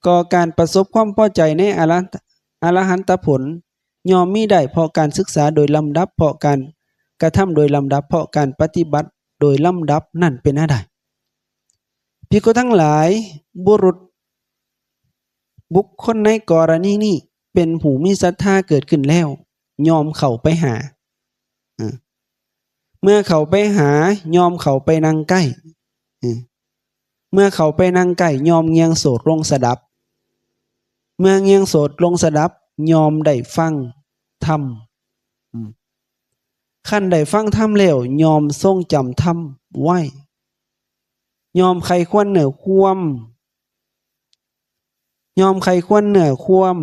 ກໍການປະສົບຄວາມພໍໃຈໃນອະລະ ອະລະຫັນຕະຜົນ ຍ່ອມມີໄດ້ເພາະການສຶກສາໂດຍລຳດັບ, ເພາະການກະທຳໂດຍລຳດັບ, ເພາະການປະຕິບັດໂດຍລຳດັບນັ້ນເປັນແນວໃດ? ພິກຂຸທັງຫຼາຍ, ບຸລຸດ ບຸກຄົນໃນກໍລະນີນີ້ເປັນຜູ້ມີສັດທາເກີດຂຶ້ນແລ້ວ, ຍ່ອມເຂົ້າໄປຫາ. ເອີ ເມື່ອເຂົ້າໄປຫາ, ຍ່ອມເຂົ້າໄປນັ່ງໃກ້. ເອີ ເມື່ອເຂົ້າໄປນັ່ງໃກ້, ຍ່ອມງ່ຽງໂສດລົງສະດັບ. ເມື່ອງ່ຽງໂສດລົງສະດັບ, ຍ່ອມໄດ້ຟັງທຳ. ອືມ ຄັນໄດ້ຟັງທຳແລ້ວ ຍ່ອມຊົງຈຳທຳໄວ້, ຍ່ອມໃຄ່ຄວນເນື້ອຄວາມ, ຍ່ອມໃຄ່ຄວນເນື້ອຄວາມ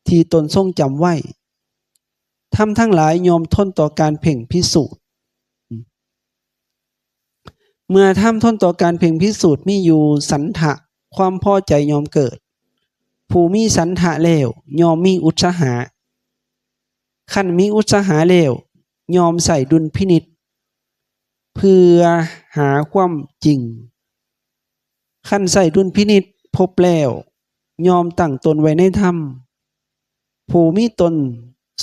ທີ່ຕົນຊົງຈຳໄວ້. ທຳທັງຫຼາຍຍ່ອມທົນຕໍ່ການເພງພິສູດ. ເມື່ອທຳທົນຕໍ່ການເພງພິສູດມີຢູ່, ສັນທະ, ຄວາມພໍໃຈຍ່ອມເກີດ. ຜູ້ມີສັນທະແລ້ວ ຍ່ອມມີອຸດສາຫະ. ຄັນມີອຸດສາຫະແລ້ວ ຍ່ອມໃຊ້ດຸນພິນິດເພື່ອຫາຄວາມຈິງ. ຄັນໃຊ້ດຸນພິນິດພົບແລ້ວ ຍ່ອມຕັ້ງຕົນໄວ້ໃນທຳ. ຜູ້ມີຕົນ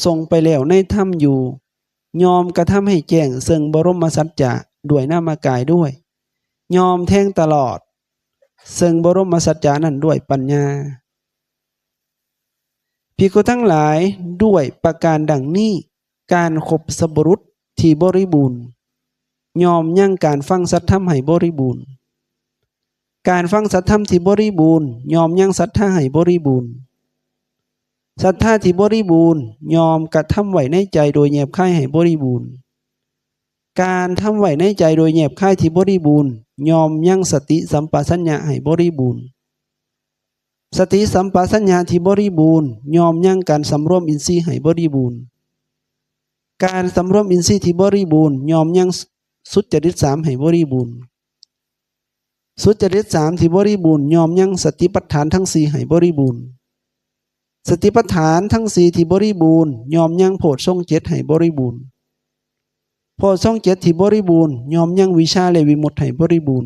ຊົງໄປແລ້ວໃນທຳຢູ່ ຍ່ອມກະທຳໃຫ້ແຈ້ງເຊິ່ງບໍລົມມະສັດຈະດ້ວຍນາມະກາຍດ້ວຍ, ຍ່ອມແທງຕະຫຼອດເຊິ່ງບໍລົມມະສັດຈະນັ້ນດ້ວຍປັນຍາ. ພິກຂຸທັງຫຼາຍ, ດ້ວຍປະການດັ່ງນີ້, ການຄົບສະບຸລຸດທີ່ບໍລິບູນ ຍ່ອມຍັງການຟັງສັດທຳໃຫ້ບໍລິບູນ. ການຟັງສັດທຳທີ່ບໍລິບູນ ຍ່ອມຍັງສັດທາໃຫ້ບໍລິບູນ. ສັດທາທີ່ບໍລິບູນ ຍ່ອມກະທຳໄວ້ໃນໃຈໂດຍແຍບຄາຍໃຫ້ບໍລິບູນ. ການທຳໄວ້ໃນໃຈໂດຍແຍບຄາຍທີ່ບໍລິບູນ ຍ່ອມຍັງສະຕິສຳປະສັນຍະໃຫ້ບໍລິບູນ. ສະຕິສຳປະສັນຍະທີ່ບໍລິບູນ ຍ່ອມຍັງການສຳລວມອິນຊີໃຫ້ບໍລິບູນ. ການສຳລວມອິນຊີທີ່ບໍລິບູນ ຍ່ອມຍັງ ສ- ສຸດຈະລິດສາມໃຫ້ບໍລິບູນ. ສຸດຈະລິດສາມທີ່ບໍລິບູນ ຍ່ອມຍັງສະຕິປັດຖານທັງສີ່ໃຫ້ບໍລິບູນ. ສະຕິປັດຖານທັງສີ່ທີ່ບໍລິບູນ ຍ່ອມຍັງໂພດຊົງເຈັດໃຫ້ບໍລິບູນ. ໂພດຊົງເຈັດທີ່ບໍລິບູນ ຍ່ອມຍັງວິຊາ ແລະ ວິມຸດໃຫ້ບໍລິບູນ.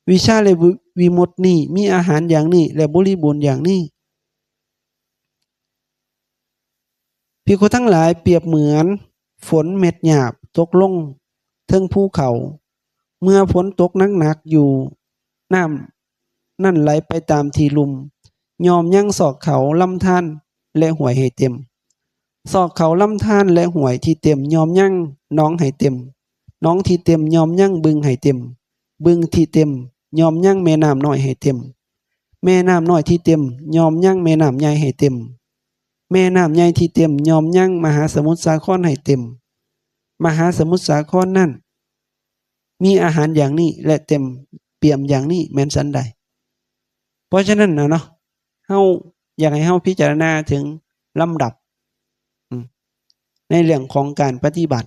ວິຊາ ແລະ ວິ- ວິມຸດນີ້ ມີອາຫານຢ່າງນີ້ ແລະ ບໍລິບູນຢ່າງນີ້. ພິກຂຸທັງຫຼາຍ, ປຽບເໝືອນຝົນເມັດຫຍາບຕົກລົງເທິງພູເຂົາ. ເມື່ອຝົນຕົກໜັກໆຢູ່, ນ້ຳນັ້ນໄຫຼໄປຕາມທີ່ລຸ່ມ, ຍ່ອມຍັງຊອກເຂົາ, ລຳທານ ແລະ ຫ້ວຍໃຫ້ເຕັມ. ຊອກເຂົາ, ລຳທານ ແລະ ຫ້ວຍທີ່ເຕັມ ຍ່ອມຍັງໜອງໃຫ້ເຕັມ. ໜອງທີ່ເຕັມ ຍ່ອມຍັງບຶງໃຫ້ເຕັມ. ບຶງທີ່ເຕັມ ຍ່ອມຍັງແມ່ນ້ຳນ້ອຍໃຫ້ເຕັມ. ແມ່ນ້ຳນ້ອຍທີ່ເຕັມ ຍ່ອມຍັງແມ່ນ້ຳໃຫຍ່ໃຫ້ເຕັມ. ແມ່ນ້ຳໃຫຍ່ທີ່ເຕັມ ຍ່ອມຍັງມະຫາສະໝຸດສາຄອນໃຫ້ເຕັມ. ມະຫາສະໝຸດສາຄອນນັ້ນ ມີອາຫານຢ່າງນີ້ ແລະ ເຕັມປ່ຽມຢ່າງນີ້ ແມ່ນສັນໃດ? ເພາະສະນັ້ນນະເນາະ, ເຮົາຢາກໃຫ້ເຮົາພິຈາລະນາເຖິງລຳດັບ ອາ ໃນເລື່ອງຂອງການປະຕິບັດ.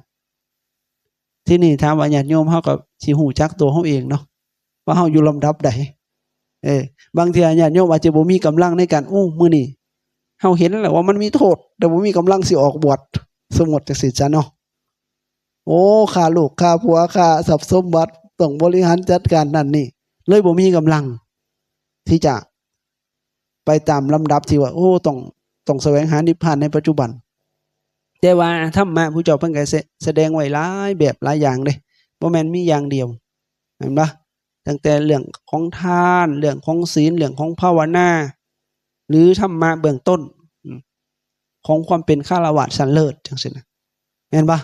ທີນີ້ຖາມວ່າຍາດໂຍມເຮົາກໍຊິຮູ້ຈັກຕົວເຮົາເອງເນາະ ວ່າເຮົາຢູ່ລຳດັບໃດ. ເອີ ບາງເທື່ອຍາດໂຍມອາດຈະບໍ່ມີກຳລັງໃນການ, ໂອ້ ມື້ນີ້ເຮົາເຫັນແລ້ວວ່າມັນມີໂທດ ແຕ່ບໍ່ມີກຳລັງຊິອອກບວດ, ສົມມຸດຈັ່ງຊີ້ຊະເນາະ. ໂອ້ ຂ້າລູກຂ້າຜົວ ຂ້າຊັບສົມບັດ ຕ້ອງບໍລິຫານຈັດການນັ້ນນີ້ ເລີຍບໍ່ມີກຳລັງທີ່ຈະ ໄປຕາມລຳດັບທີ່ວ່າ ໂອ້ ຕ້ອງ ຕ້ອງສະແຫວງຫານິບພານໃນປັດຈຸບັນ. ແຕ່ວ່າທຳມະພຸດທະເຈົ້າເພິ່ນກໍສະ ສະແດງໄວ້ຫຼາຍແບບຫຼາຍຢ່າງເດ້ ບໍ່ແມ່ນມີຢ່າງດຽວ ແມ່ນບໍ່? ຕັ້ງແຕ່ເລື່ອງຂອງທານ, ເລື່ອງຂອງສິນ, ເລື່ອງຂອງພາວະນາ ຫຼື ທຳມະເບື້ອງຕົ້ນ ອາ ຂອງຄວາມເປັນຄາລະວາດຊັ້ນເລີດ ຈັ່ງຊີ້ນະ ແມ່ນບໍ່?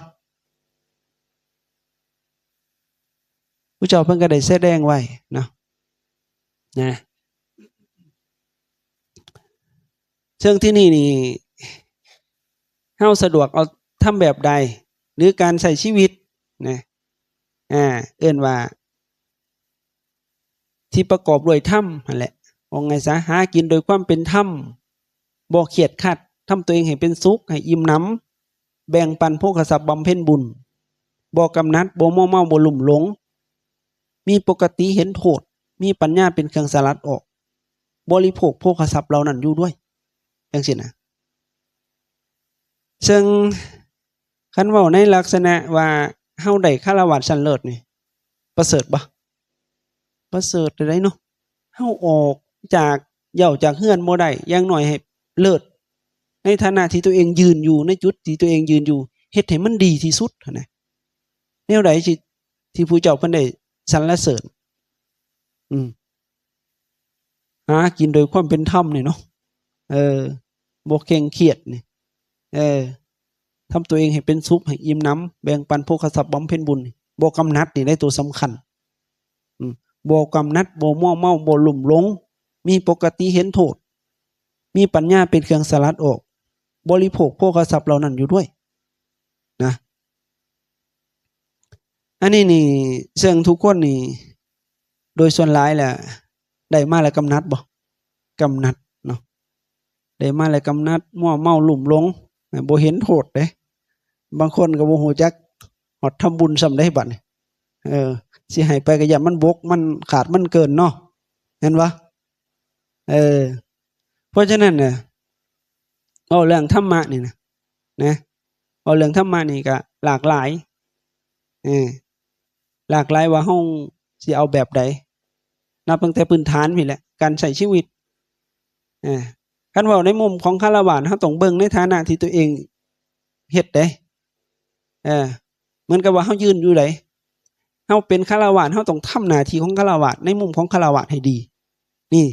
ຜູ້ເຈົ້າເພິ່ນກໍໄດ້ສະແດງໄວ້ເນາະ ນະ. ເຊິ່ງທີ່ນີ້ນີ້ ເຮົາສະດວກເອົາທຳແບບໃດ ຫຼື ການໃຊ້ຊີວິດນະ ອາ ເອີ້ນວ່າ ທີ່ປະກອບດ້ວຍທຳຫັ້ນແຫຼະ. ເວົ້າງ່າຍຊະ, ຫາກິນໂດຍຄວາມເປັນທຳ, ບໍ່ຄຽດຄັດ, ທຳຕົວເອງໃຫ້ເປັນສຸກ, ໃຫ້ອີ່ມໜຳ, ແບ່ງປັນໂພຄະຊັບບຳເພັນບຸນ, ບໍ່ກຳໜັດ, ບໍ່ມົວເມົາ, ບໍ່ລຸ່ມຫຼົງ, ມີປົກກະຕິເຫັນໂທດ, ມີປັນຍາເປັນເຄື່ອງສະຫຼັດອອກ, ບໍລິໂພກໂພຄະຊັບເຫຼົ່ານັ້ນຢູ່ດ້ວຍ, ຈັ່ງຊີ້ນະ. ເຊິ່ງ ຄັນເວົ້າໃນລັກສະນະວ່າເຮົາໄດ້ຄາລະວາດຊັ້ນເລີດນີ້ ປະເສີດບໍ່? ປະເສີດໄດ໋ເນາະ. ເຮົາອອກຈາກເຫຍົາຈາກເຮືອນບໍ່ໄດ້ ຢ່າງໜ້ອຍໃຫ້ເລີດໃນຖານະທີ່ຕົວເອງຢືນຢູ່ ໃນຈຸດທີ່ຕົວເອງຢືນຢູ່ ເຮັດໃຫ້ມັນດີທີ່ສຸດຫັ້ນນະ. ແນວໃດທີ່ ທີ່ຜູ້ເຈົ້າເພິ່ນໄດ້ສັນລະເສີນ? ອືມ. ຫາກິນໂດຍຄວາມເປັນທຳນີ້ເນາະ ເອີ ບໍ່ເຄັ່ງຄຽດນີ້ ເອີ ທຳຕົວເອງໃຫ້ເປັນສຸກ ໃຫ້ອີ່ມໜຳ ແບ່ງປັນໂພຄະຊັບບຳເພັນບຸນ ບໍ່ກຳໜັດນີ້ໄດ໋ ໂຕສຳຄັນ ອືມ ບໍ່ກຳໜັດ ບໍ່ມົວເມົາ ບໍ່ລຸ່ມຫຼົງ ມີປົກກະຕິເຫັນໂທດ ມີປັນຍາເປັນເຄື່ອງສະຫຼັດອອກ ບໍລິໂພກໂພຄະຊັບເຫຼົ່ານັ້ນຢູ່ດ້ວຍນະ ອັນນີ້ນີ້ ເຊິ່ງທຸກຄົນນີ້ ໂດຍສ່ວນຫຼາຍແລ້ວ ໄດ້ມາແລ້ວກຳໜັດບໍ່? ກຳໜັດເນາະ ໄດ້ມາແລ້ວກຳໜັດ ມົວເມົາລຸ່ມຫຼົງ ບໍ່ເຫັນໂທດເດ້. ບາງຄົນກໍບໍ່ຮູ້ຈັກຮອດທຳບຸນສ່ຳໃດບັດນີ້ ເອີ ຊິໃຫ້ໄປກໍຢ້ານມັນບົກ ມັນຂາດ ມັນເກີນເນາະ ແມ່ນບໍ່? ເອີ ເພາະສະນັ້ນນະ ເວົ້າເລື່ອງທຳມະນີ້ນະ ນະ ເວົ້າເລື່ອງທຳມະນີ້ກໍຫຼາກຫຼາຍ ເອີ ຫຼາກຫຼາຍວ່າເຮົາຊິເອົາແບບໃດ ນັບຕັ້ງແຕ່ພື້ນຖານພີ້ແຫຼະ ການໃຊ້ຊີວິດ ເອີ ຄັນເວົ້າໃນມຸມຂອງຄາລະວາດ ເຮົາຕ້ອງເບິ່ງໃນຖານະທີ່ຕົວເອງເຮັດເດ້ ເອີ ເໝືອນກັບວ່າເຮົາຢືນຢູ່ໃດ ເຮົາເປັນຄາລະວາດ ເຮົາຕ້ອງທຳໜ້າທີ່ຂອງຄາລະວາດ ໃນມຸມຂອງຄາລະວາດໃຫ້ດີ. ນີ້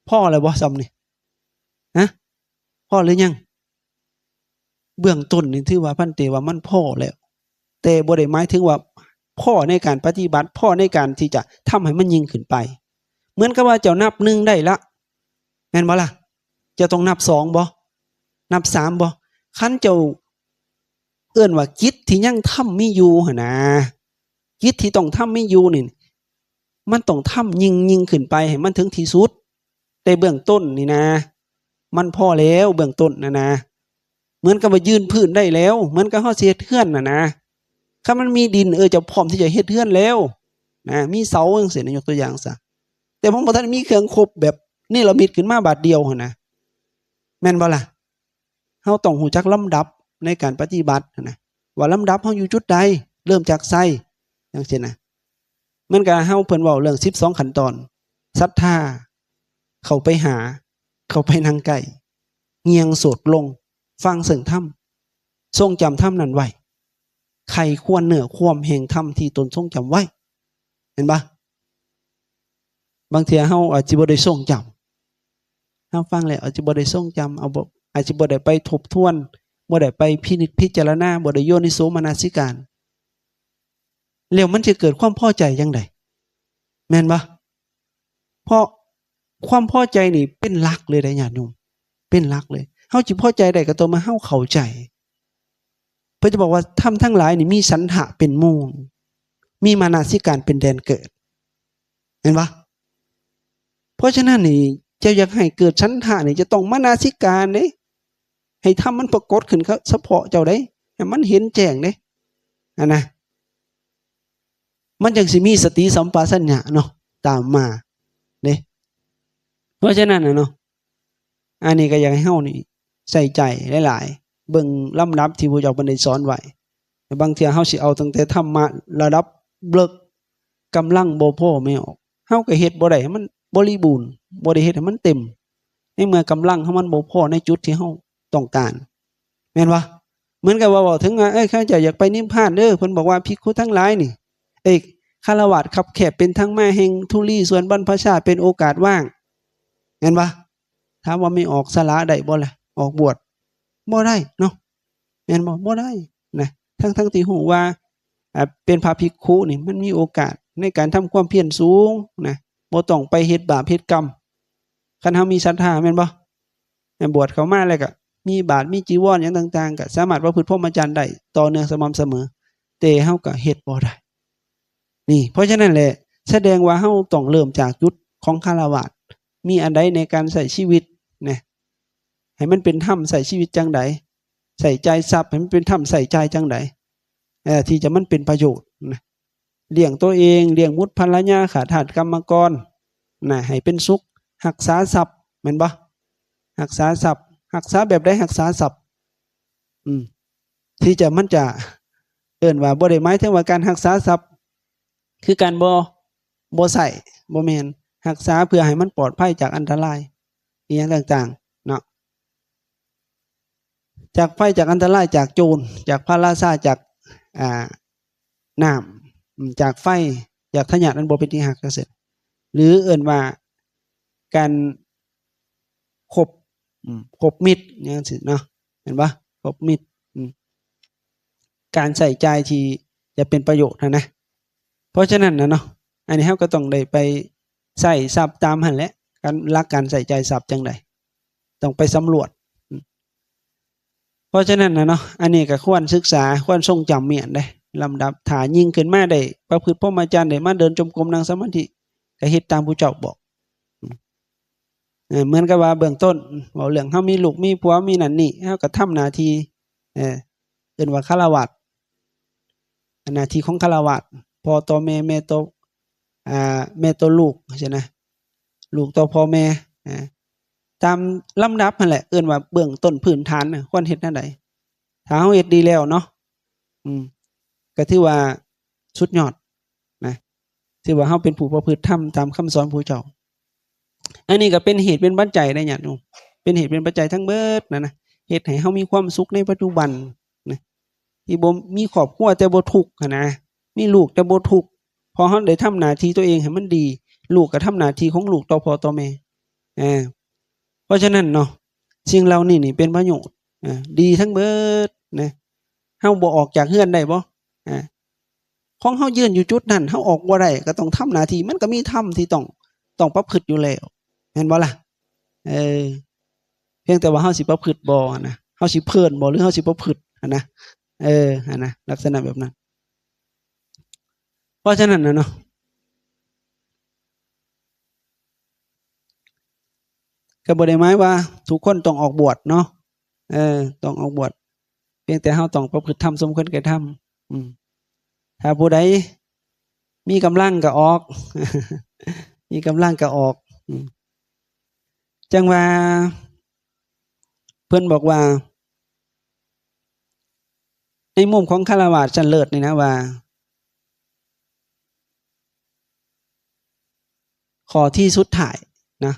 ພໍແລ້ວບໍ່ສ່ຳນີ້? ຮະ ພໍຫຼືຍັງ? ເບື້ອງຕົ້ນນີ້ຖືວ່າ ພັນເຕ ວ່າມັນພໍແລ້ວ ແຕ່ບໍ່ໄດ້ໝາຍເຖິງວ່າພໍໃນການປະຕິບັດ ພໍໃນການທີ່ຈະທຳໃຫ້ມັນຍິ່ງຂຶ້ນໄປ. ເໝືອນກັບວ່າເຈົ້ານັບໜຶ່ງໄດ້ລະ ແມ່ນບໍ່ລະ? ເຈົ້າຕ້ອງນັບສອງບໍ່? ນັບສາມບໍ່? ຄັນເຈົ້າ ເອີ້ນວ່າກິດທີ່ຍັງທຳມີຢູ່ຫັ້ນນະ ກິດທີ່ຕ້ອງທຳມີຢູ່ນີ້ ມັນຕ້ອງທຳຍິ່ງໆຂຶ້ນໄປໃຫ້ມັນເຖິງທີ່ສຸດ. ແຕ່ເບື້ອງຕົ້ນນີ້ນະ ມັນພໍແລ້ວ ເບື້ອງຕົ້ນນັ້ນນະ ເໝືອນກັບວ່າຢືນພື້ນໄດ້ແລ້ວ ເໝືອນກັບເຮົາຊິເຮັດເຮືອນນັ້ນນະ ຄັນມັນມີດິນ ເອີ ເຈົ້າພ້ອມທີ່ຈະເຮັດເຮືອນແລ້ວນະ ມີເສົາຈັ່ງຊີ້ນະ ຍົກຕົວຢ່າງຊະ ແຕ່ມັນບໍ່ທັນມີເຄື່ອງຄົບແບບເນລະມິດຂຶ້ນມາບາດດຽວຫັ້ນນະ ແມ່ນບໍ່ລະ? ເຮົາຕ້ອງຮູ້ຈັກລຳດັບໃນການປະຕິບັດຫັ້ນນະ ວ່າລຳດັບເຮົາຢູ່ຈຸດໃດ ເລີ່ມຈາກໃສ ຈັ່ງຊີ້ນະ. ມັນກະ ເຮົາ ເພິ່ນເວົ້າເລື່ອງສິບສອງຂັ້ນຕອນ ສັດທາ ເຂົ້າໄປຫາ ເຂົ້າໄປນັ່ງໃກ້ ງ່ຽງໂສດລົງ ຟັງເຊິ່ງທຳ ຊົງຈຳທຳນັ້ນໄວ້ ໃຄ່ຄວນເນື້ອຄວາມແຫ່ງທຳທີ່ຕົນຊົງຈຳໄວ້ ເຫັນບໍ່? ບາງເທື່ອເຮົາອາດຊິບໍ່ໄດ້ຊົງຈຳ ເຮົາຟັງແລ້ວອາດຊິບໍ່ໄດ້ຊົງຈຳ ເອົາບໍ່ ອາດຊິບໍ່ໄດ້ໄປທົບທວນ ບໍ່ໄດ້ໄປພິນິດພິຈາລະນາ ບໍ່ໄດ້ໂຍນິໂສມະນະສິການ ແລ້ວມັນຈະເກີດຄວາມພໍໃຈຈັ່ງໃດ? ແມ່ນບໍ່? ເພາະຄວາມພໍໃຈນີ້ເປັນຫຼັກເລີຍເດ້ຍາດໂຍມ ເປັນຫຼັກເລີຍ. ເຮົາຊິພໍໃຈໄດ້ກໍຕໍ່ເມື່ອເຮົາເຂົ້າໃຈ. ເພິ່ນຈະບອກວ່າ ທຳທັງຫຼາຍນີ້ມີສັນທະເປັນມູນ ມີມະນະສິການເປັນແດນເກີດ ແມ່ນບໍ່? ເພາະສະນັ້ນນີ້ ເຈົ້າຢາກໃຫ້ເກີດສັນທະນີ້ ຈະຕ້ອງມະນະສິການເດ້ ໃຫ້ທຳມັນປາກົດຂຶ້ນສະເພາະເຈົ້າເດ້ ໃຫ້ມັນເຫັນແຈ້ງເດ້ ຫັ້ນນະ ມັນຈັ່ງຊິມີສະຕິສຳປະຊັນຍະເນາະ ຕາມມາເດ້. ເພາະສະນັ້ນນະເນາະ ອັນນີ້ກໍຢາກໃຫ້ເຮົານີ້ໃສ່ໃຈຫຼາຍໆ ເບິ່ງລຳດັບທີ່ພະເຈົ້າເພິ່ນໄດ້ສອນໄວ້. ບາງເທື່ອເຮົາຊິເອົາຕັ້ງແຕ່ທຳມະລະດັບເລິກ ກຳລັງບໍ່ພໍແມ່ອອກ ເຮົາກໍເຮັດບໍ່ໄດ້ໃຫ້ມັນບໍລິບູນ ບໍ່ໄດ້ເຮັດໃຫ້ມັນເຕັມ ໃນເມື່ອກຳລັງເຮົາມັນບໍ່ພໍໃນຈຸດທີ່ເຮົາຕ້ອງການ ແມ່ນບໍ່? ເໝືອນກັບວ່າເວົ້າເຖິງວ່າ ເອີ ຂ້າພະເຈົ້າຢາກໄປນິບພານເດີ ເພິ່ນບອກວ່າ ພິກຂຸທັງຫຼາຍນີ້ ເອີ ຄາລະວາດຄັບແຄບ ເປັນທາງມາແຫ່ງທຸລີ ສ່ວນບັນພະຊາເປັນໂອກາດວ່າງ ແມ່ນບໍ່? ຖາມວ່າແມ່ອອກສະຫຼະໄດ້ບໍ່ລະ? ອອກບວດບໍ່ໄດ້ເນາະ ແມ່ນບໍ່? ບໍ່ໄດ້ນະ ທັງໆທີ່ຮູ້ວ່າ ອ່າ ເປັນພະພິກຂຸນີ້ ມັນມີໂອກາດໃນການທຳຄວາມພຽນສູງນະ ບໍ່ຕ້ອງໄປເຮັດບາບເຮັດກຳ. ຄັນເຮົາມີສັດທາແມ່ນບໍ່? ແມ່ນບວດເຂົ້າມາແລ້ວກໍມີບາດມີຈີວອນຫຍັງຕ່າງໆ ກໍສາມາດປະພຶດພົມມະຈັນໄດ້ຕໍ່ເນື່ອງສະໝ່ຳສະເໝີ ແຕ່ເຮົາກໍເຮັດບໍ່ໄດ້. ນີ້ ເພາະສະນັ້ນແຫຼະ ສະແດງວ່າເຮົາຕ້ອງເລີ່ມຈາກຈຸດຂອງຄາລະວາດ ມີອັນໃດໃນການໃຊ້ຊີວິດນະ ໃຫ້ມັນເປັນທຳ ໃຊ້ຊີວິດຈັ່ງໃດ ໃຊ້ຈ່າຍຊັບໃຫ້ມັນເປັນທຳ ໃຊ້ຈ່າຍຈັ່ງໃດ ເອີ ທີ່ຈະມັນເປັນປະໂຫຍດນະ ລ້ຽງຕົວເອງ ລ້ຽງບຸດພັນລະຍາ ຂ້າທາດກຳມະກອນນະ ໃຫ້ເປັນສຸກ ຮັກສາຊັບ ແມ່ນບໍ່? ຮັກສາຊັບ ຮັກສາແບບໃດ? ຮັກສາຊັບ ອືມ ທີ່ຈະ ມັນຈະເອີ້ນວ່າ ບໍ່ໄດ້ໝາຍເຖິງວ່າການຮັກສາຊັບ ຄືການບໍ່ ບໍ່ໃຊ້ ບໍ່ແມ່ນ ຮັກສາເພື່ອໃຫ້ມັນປອດໄພຈາກອັນຕະລາຍອີ່ຫຍັງຕ່າງໆເນາະ ຈາກໄພ ຈາກອັນຕະລາຍ ຈາກໂຈນ ຈາກພະລາຊາ ຈາກ ອ່າ ນ້ຳ ຈາກໄຟ ຈາກທະຍາດອັນບໍ່ເປັນທີ່ຮັກ ຈັ່ງຊີ້ ຫຼືເອີ້ນວ່າການຄົບ ຄົບມິດ ຫຍັງຊີ້ເນາະ ແມ່ນບໍ່? ຄົບມິດ ການໃຊ້ຈ່າຍທີ່ຈະເປັນປະໂຫຍດຫັ້ນນະ. ເພາະສະນັ້ນນະເນາະ ອັນນີ້ເຮົາກໍຕ້ອງໄດ້ໄປໃຊ້ຊັບຕາມຫັ້ນແຫຼະ ການ ຫຼັກການໃຊ້ຈ່າຍຊັບຈັ່ງໃດ ຕ້ອງໄປສຳຫຼວດ. ເພາະສະນັ້ນນະເນາະ ອັນນີ້ກໍຄວນສຶກສາ ຄວນຊົງຈຳມ້ຽນເດ້ ລຳດັບ ຖ້າຍິ່ງຂຶ້ນມາໄດ້ປະພຶດພົມມະຈັນ ໄດ້ມາເດີນຈົງກົມ ນັ່ງສະມາທິ ກໍເຮັດຕາມຜູ້ເຈົ້າບອກ. ເອີ ເໝືອນກັບວ່າເບື້ອງຕົ້ນ ເວົ້າເລື່ອງເຮົາມີລູກມີຜົວ ມີນັ້ນນີ້ ເຮົາກໍທຳໜ້າທີ່ ເອີ ເອີ້ນວ່າຄາລະວາດ ໜ້າທີ່ຂອງຄາລະວາດ ພໍ່ຕໍ່ແມ່ ແມ່ຕໍ່ ອ່າ ແມ່ຕໍ່ລູກ ຈັ່ງຊີ້ນະ ລູກຕໍ່ພໍ່ແມ່ ອ່າ ຕາມລຳດັບຫັ້ນແຫຼະ ເອີ້ນວ່າເບື້ອງຕົ້ນພື້ນຖານນະ ຄວນເຮັດແນວໃດ. ຖ້າເຮົາເຮັດດີແລ້ວເນາະ ອືມ ກໍຖືວ່າສຸດຍອດນະ ຖືວ່າເຮົາເປັນຜູ້ປະພຶດທຳຕາມຄຳສອນພະເຈົ້າ. ອັນນີ້ກໍເປັນເຫດເປັນປັດໄຈໄດ໋ຍາດໂຍມ ເປັນເຫດເປັນປັດໄຈທັງເບິດນັ້ນນະ ເຮັດໃຫ້ເຮົາມີຄວາມສຸກໃນປັດຈຸບັນນະ ທີ່ບໍ່ມີຄອບຄົວແຕ່ບໍ່ທຸກຫັ້ນນະ ມີລູກແຕ່ບໍ່ທຸກ ເພາະເຮົາໄດ້ທຳໜ້າທີ່ຕົວເອງໃຫ້ມັນດີ ລູກກໍທຳໜ້າທີ່ຂອງລູກຕໍ່ພໍ່ຕໍ່ແມ່. ເອີ ເພາະສະນັ້ນເນາະ ສິ່ງເຫຼົ່ານີ້ນີ້ເປັນປະໂຫຍດ ເອີ ດີທັງເບິດນະ. ເຮົາບໍ່ອອກຈາກເຮືອນໄດ້ບໍ່? ເອີ ຂອງເຮົາຢືນຢູ່ຈຸດນັ້ນ ເຮົາອອກບໍ່ໄດ້ ກໍຕ້ອງທຳໜ້າທີ່ ມັນກໍມີທຳທີ່ຕ້ອງ ຕ້ອງປະພຶດຢູ່ແລ້ວ ແມ່ນບໍ່ລະ? ເອີ ພຽງແຕ່ວ່າເຮົາຊິປະພຶດບໍ່ຫັ້ນນະ ເຮົາຊິເພີ້ນບໍ່ ຫຼືເຮົາຊິປະພຶດຫັ້ນນະ ເອີ ຫັ້ນນະ ລັກສະນະແບບນັ້ນ. ເພາະສະນັ້ນນະເນາະ ກໍບໍ່ໄດ້ໝາຍວ່າທຸກຄົນຕ້ອງອອກບວດເນາະ ເອີ ຕ້ອງອອກບວດ ພຽງແຕ່ເຮົາຕ້ອງປະພຶດທຳສົມຄວນແກ່ທຳ. ອືມ ຖ້າຜູ້ໃດມີກຳລັງກໍອອກ ມີກຳລັງກໍອອກ. ອືມ ຈັ່ງວ່າເພິ່ນບອກວ່າ ໃນມຸມຂອງຄາລະວາດຊັ້ນເລີດນີ້ນະວ່າ ຂໍ້ທີສຸດທ້າຍນະ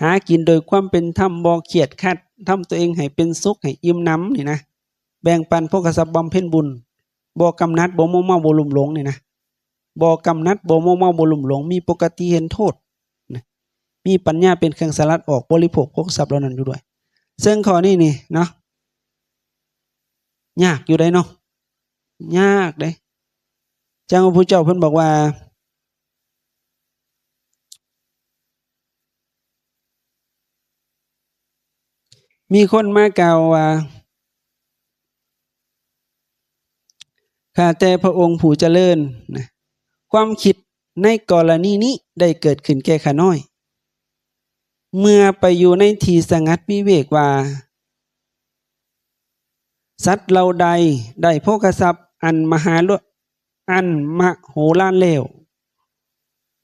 ຫາກິນໂດຍຄວາມເປັນທຳ ບໍ່ຄຽດຄາດ ທຳຕົວເອງໃຫ້ເປັນສຸກ ໃຫ້ອີ່ມໜຳນີ້ນະ ແບ່ງປັນໂພຄະຊັບ ບຳເພັນບຸນ ບໍ່ກຳໜັດ ບໍ່ມົວເມົາ ບໍ່ລຸ່ມຫຼົງນີ້ນະ ບໍ່ກຳໜັດ ບໍ່ມົວເມົາ ບໍ່ລຸ່ມຫຼົງ ມີປົກກະຕິເຫັນໂທດນະ ມີປັນຍາເປັນເຄື່ອງສະຫຼັດອອກ ບໍລິໂພກໂພຄະຊັບເຫຼົ່ານັ້ນຢູ່ດ້ວຍ. ເຊິ່ງຂໍ້ນີ້ນີ້ເນາະ ຍາກຢູ່ໃດ໋ເນາະ ຍາກເດ້. ຈັ່ງວ່າພະເຈົ້າເພິ່ນບອກວ່າ ມີຄົນມາກ່າວວ່າ ຂ້າແຕ່ພະອົງຜູ້ຈະເລີນນະ ຄວາມຄິດໃນກໍລະນີນີ້ໄດ້ເກີດຂຶ້ນແກ່ຂ້ານ້ອຍ ເມື່ອໄປຢູ່ໃນທີ່ສະຫງັດວິເວກວ່າ ສັດເຫຼົ່າໃດໄດ້ໂພຄະຊັບອັນມະຫາ ອັນມະໂຫລານແລ້ວ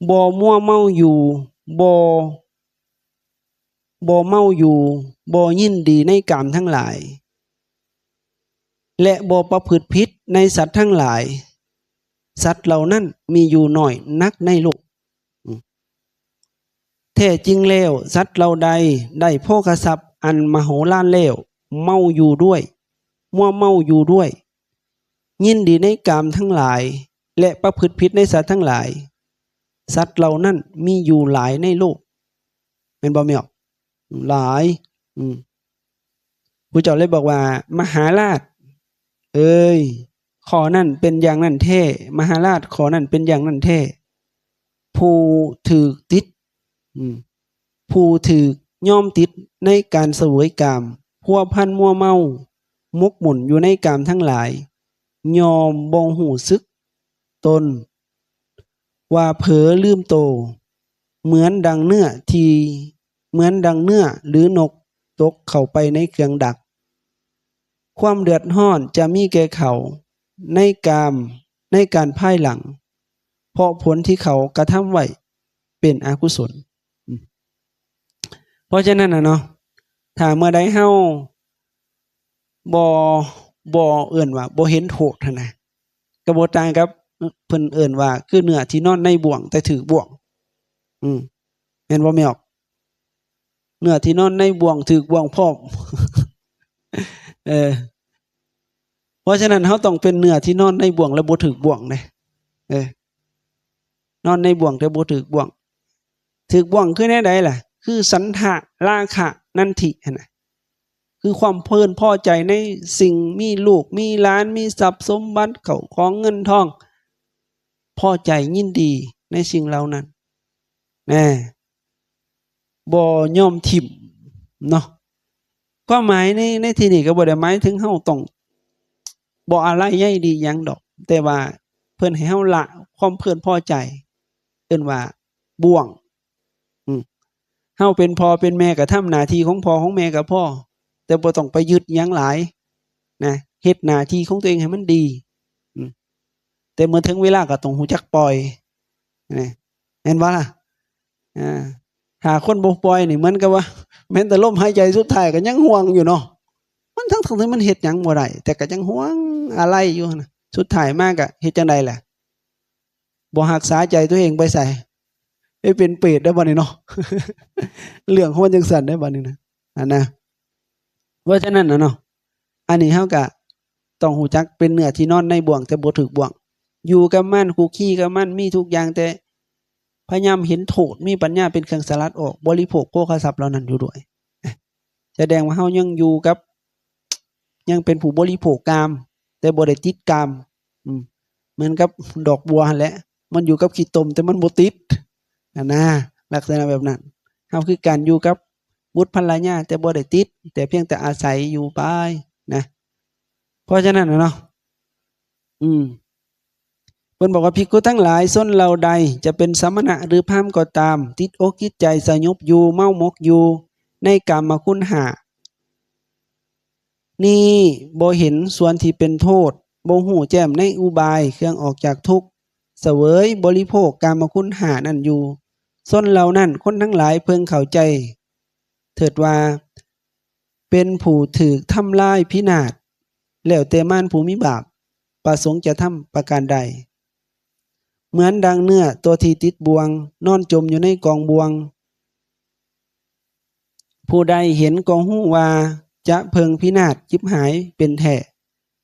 ບໍ່ມົວເມົາຢູ່ ບໍ່ ບໍ່ເມົາຢູ່ ບໍ່ຍິນດີໃນກາມທັງຫຼາຍ ແລະ ບໍ່ປະພຶດຜິດໃນສັດທັງຫຼາຍ ສັດເຫຼົ່ານັ້ນມີຢູ່ໜ້ອຍນັກໃນໂລກ. ແທ້ຈິງແລ້ວ ສັດເຫຼົ່າໃດໄດ້ໂພຄະຊັບອັນມະໂຫລານແລ້ວ ເມົາຢູ່ດ້ວຍ ມົວເມົາຢູ່ດ້ວຍ ຍິນດີໃນກາມທັງຫຼາຍ ແລະ ປະພຶດຜິດໃນສັດທັງຫຼາຍ ສັດເຫຼົ່ານັ້ນມີຢູ່ຫຼາຍໃນໂລກ ແມ່ນບໍ່ແມ່ອອກ? ຫຼາຍ ອືມ ຜູ້ເຈົ້າເລີຍບອກວ່າ ມະຫາລາດເອີຍ ຂໍ້ນັ້ນເປັນຢ່າງນັ້ນແທ້ ມະຫາລາດ ຂໍ້ນັ້ນເປັນຢ່າງນັ້ນແທ້ ຜູ້ຖືກຕິດ ອືມ ຜູ້ຖືກຍອມຕິດໃນການສະເຫວີຍກາມ ພົວພັນມົວເມົາ ໝົກໝຸ່ນຢູ່ໃນກາມທັງຫຼາຍ ຍ່ອມບໍ່ຮູ້ສຶກຕົນວ່າເຜີລືມໂຕ ເໝືອນດັ່ງເນື້ອທີ່ ເໝືອນດັ່ງເນື້ອ ຫຼື ນົກຕົກເຂົ້າໄປໃນເຄື່ອງດັກ ຄວາມເດືອດຮ້ອນຈະມີແກ່ເຂົາໃນກາມ ໃນການພາຍຫຼັງ ເພາະຜົນທີ່ເຂົາກະທຳໄວ້ເປັນອະກຸສົນ. ເພາະສະນັ້ນນະເນາະ ຖ້າເມື່ອໃດເຮົາບໍ່ ບໍ່ເອີ້ນວ່າບໍ່ເຫັນໂທດຫັ້ນນະ ກໍບໍ່ຕ່າງກັບເພິ່ນເອີ້ນວ່າ ຄືເນື້ອທີ່ນອນໃນບ່ວງແຕ່ຖືກບ່ວງ ອືມ ແມ່ນບໍ່ແມ່ອອກ? ເນື້ອທີ່ນອນໃນບ່ວງ ຖືກບ່ວງພ້ອມ ເອີ ເພາະສະນັ້ນ ເຮົາຕ້ອງເປັນເນື້ອທີ່ນອນໃນບ່ວງ ແລະ ບໍ່ຖືກບ່ວງເດ້ ເອີ ນອນໃນບ່ວງແຕ່ບໍ່ຖືກບ່ວງ ຖືກບ່ວງຄືແນວໃດລະ? ຄືສັນທະ ລາຄະ ນັນທິຫັ້ນນະ ຄືຄວາມເພີນພໍໃຈໃນສິ່ງ ມີລູກ ມີຫຼານ ມີຊັບສົມບັດ ເຂົ້າຂອງເງິນທອງ ພໍໃຈຍິນດີໃນສິ່ງເຫຼົ່ານັ້ນ ແນ່ ບໍ່ຍອມຖິ້ມເນາະ. ຄວາມໝາຍໃນ ໃນທີ່ນີ້ກໍບໍ່ໄດ້ໝາຍເຖິງເຮົາຕ້ອງບໍ່ອາໄລໃຍດີຫຍັງດອກ ແຕ່ວ່າເພິ່ນໃຫ້ເຮົາລະຄວາມເພີນພໍໃຈ ເອີ້ນວ່າບ່ວງ. ອືມ ເຮົາເປັນພໍ່ເປັນແມ່ກໍທຳໜ້າທີ່ຂອງພໍ່ຂອງແມ່ກໍພໍ ແຕ່ບໍ່ຕ້ອງໄປຍຶດຫຍັງຫຼາຍນະ ເຮັດໜ້າທີ່ຂອງຕົວເອງໃຫ້ມັນດີ. ອືມ ແຕ່ເມື່ອເຖິງເວລາກໍຕ້ອງຮູ້ຈັກປ່ອຍນະ ແມ່ນບໍ່ລະ? ອາ ຖ້າຄົນບໍ່ປ່ອຍນີ້ ເໝືອນກັບວ່າແມ່ນແຕ່ລົມຫາຍໃຈ ສຸດທ້າຍກໍຍັງຫ່ວງຢູ່ເນາະ. ມັນ ທັງໆທີ່ມັນເຮັດຫຍັງບໍ່ໄດ້ ແຕ່ກໍຍັງຫ່ວງອາໄລຢູ່ຫັ້ນນະ. ສຸດທ້າຍມາກໍເຮັດຈັ່ງໃດລະ? ບໍ່ຮັກສາໃຈຕົວເອງໄປໃສ? ໄປເປັນເປດໄດ້ບັດນີ້ເນາະ. ເລື່ອງຂອງມັນຈັ່ງຊັ້ນໄດ້ບັດນີ້ນະ ອັນນະ. ເພາະສະນັ້ນນະເນາະ ອັນນີ້ເຮົາກະຕ້ອງຮູ້ຈັກເປັນເນື້ອທີ່ນອນໃນບ່ວງ ແຕ່ບໍ່ຖືກບ່ວງ. ຢູ່ກັບມັນ ຄຸກຄີກັບມັນ ມີທຸກຢ່າງ ແຕ່ພະຍາຍາມເຫັນໂທດ, ມີປັນຍາເປັນເຄື່ອງສະຫຼັດອອກ, ບໍລິໂພກໂພຄະຊັບເຫຼົ່ານັ້ນຢູ່ດ້ວຍ. ສະແດງວ່າເຮົາຍັງຢູ່ກັບ ຍັງເປັນຜູ້ບໍລິໂພກກາມ ແຕ່ບໍ່ໄດ້ຕິດກາມ. ອືມ ເໝືອນກັບດອກບົວຫັ້ນແຫຼະ ມັນຢູ່ກັບຂີ້ຕົມ ແຕ່ມັນບໍ່ຕິດ ຫັ້ນນະ ລັກສະນະແບບນັ້ນ. ເຮົາຄືການຢູ່ກັບບຸດພັນລະຍາ ແຕ່ບໍ່ໄດ້ຕິດ ແຕ່ພຽງແຕ່ອາໄສຢູ່ໄປນະ. ເພາະສະນັ້ນນະເນາະ ອືມ ເພິ່ນບອກວ່າ ພິກຂຸທັງຫຼາຍ, ຊົນເຫຼົ່າໃດຈະເປັນສະມະນະ ຫຼື ພາມກໍຕາມ, ຕິດອົກຕິດໃຈ ສະຫຍົບຢູ່, ເມົາໝົກຢູ່ໃນກາມມະຄຸນຫ້ານີ້, ບໍ່ເຫັນສ່ວນທີ່ເປັນໂທດ, ບໍ່ຮູ້ແຈ້ມໃນອຸບາຍເຄື່ອງອອກຈາກທຸກ, ສະເຫວີຍບໍລິໂພກກາມມະຄຸນຫ້ານັ້ນຢູ່, ຊົນເຫຼົ່ານັ້ນ, ຄົນທັງຫຼາຍເພິ່ງເຂົ້າໃຈເຖີດວ່າ ເປັນຜູ້ຖືກທຳລາຍພິນາດ ແລ້ວແຕ່ມານຜູ້ມີບາບປະສົງຈະທຳປະການໃດ. ເໝືອນດັ່ງເນື້ອຕົວທີ່ຕິດບ່ວງ ນອນຈົມຢູ່ໃນກອງບ່ວງ, ຜູ້ໃດເຫັນກໍຮູ້ວ່າຈະເພິ່ງພິນາດຈິບຫາຍເປັນແທ້.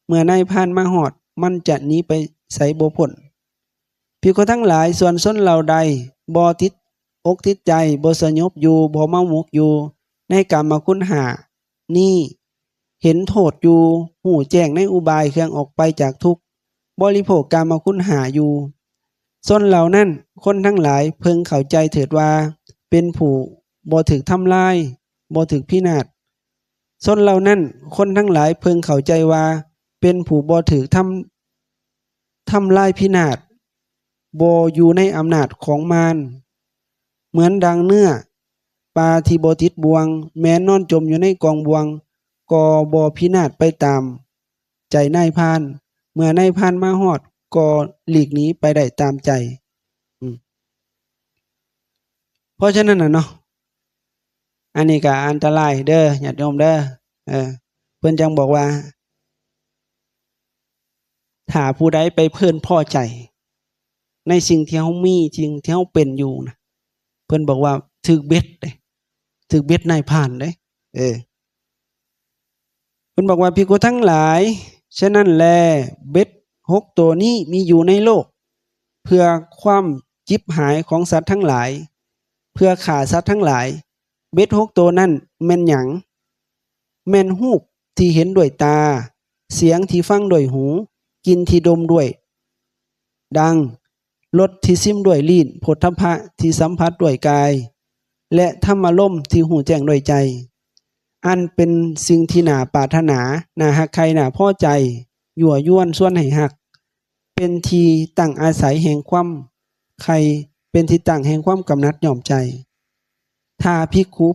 ເມື່ອນາຍພານມາຮອດ ມັນຈະໜີໄປໃສບໍ່ພົ້ນ. ພິກຂຸທັງຫຼາຍ, ສ່ວນຊົນເຫຼົ່າໃດບໍ່ຕິດອົກຕິດໃຈ, ບໍ່ສະຫຍົບຢູ່, ບໍ່ເມົາໝົກຢູ່ໃນກາມມະຄຸນຫ້ານີ້, ເຫັນໂທດຢູ່, ຮູ້ແຈ້ງໃນອຸບາຍເຄື່ອງອອກໄປຈາກທຸກ, ບໍລິໂພກກາມມະຄຸນຫ້າຢູ່, ຊົນເຫຼົ່ານັ້ນ, ຄົນທັງຫຼາຍເພິ່ງເຂົ້າໃຈເຖີດວ່າ ເປັນຜູ້ບໍ່ຖືກທຳລາຍ, ບໍ່ຖືກພິນາດ. ຊົນເຫຼົ່ານັ້ນ, ຄົນທັງຫຼາຍເພິ່ງເຂົ້າໃຈວ່າ ເປັນຜູ້ບໍ່ຖືກທຳ ທຳລາຍພິນາດ, ບໍ່ຢູ່ໃນອຳນາດຂອງມານ. ເໝືອນດັ່ງເນື້ອປາທີ່ບໍ່ຕິດບ່ວງ, ແມ່ນນອນຈົມຢູ່ໃນກອງບ່ວງ, ກໍບໍ່ພິນາດໄປຕາມໃຈນາຍພານ. ເມື່ອນາຍພານມາຮອດ, ກໍຫຼີກໜີໄປໄດ້ຕາມໃຈ. ອືມ ເພາະສະນັ້ນນະເນາະ ອັນນີ້ກໍອັນຕະລາຍເດີ ຍາດໂຍມເດີ. ເອີ ເພິ່ນຈັ່ງບອກວ່າ ຖ້າຜູ້ໃດໄປເພີນພໍໃຈໃນສິ່ງທີ່ເຮົາມີ, ສິ່ງທີ່ເຮົາເປັນຢູ່ນະ, ເພິ່ນບອກວ່າຖືກເບັດເດ້, ຖືກເບັດນາຍພານເດ້. ເອີ ເພິ່ນບອກວ່າ ພິກຂຸທັງຫຼາຍ, ສະນັ້ນແລ ເບັດຫົກໂຕນີ້ມີຢູ່ໃນໂລກ ເພື່ອຄວາມຈິບຫາຍຂອງສັດທັງຫຼາຍ, ເພື່ອຂ້າສັດທັງຫຼາຍ. ເບັດຫົກໂຕນັ້ນແມ່ນຫຍັງ? ແມ່ນຮູບທີ່ເຫັນດ້ວຍຕາ, ສຽງທີ່ຟັງດ້ວຍຫູ, ກິ່ນທີ່ດົມດ້ວຍດັງ, ລົດທີ່ຊິມດ້ວຍລີ້ນ, ໂຜດທັບພະທີ່ສຳຜັດດ້ວຍກາຍ ແລະ ທຳມາລົມທີ່ຮູ້ແຈ້ງດ້ວຍໃຈ. ອັນເປັນສິ່ງທີ່ໜ້າປາດຖະໜາ, ໜ້າຮັກໃຄ່, ໜ້າພໍໃຈ, ຍົວະຢວນຊວນໃຫ້ຮັກ, ເປັນທີ່ຕັ້ງອາໄສແຫ່ງຄວາມໃຄ່, ເປັນທີ່ຕັ້ງແຫ່ງຄວາມກຳໜັດຍອມໃຈ. ຖ້າພິກຂຸ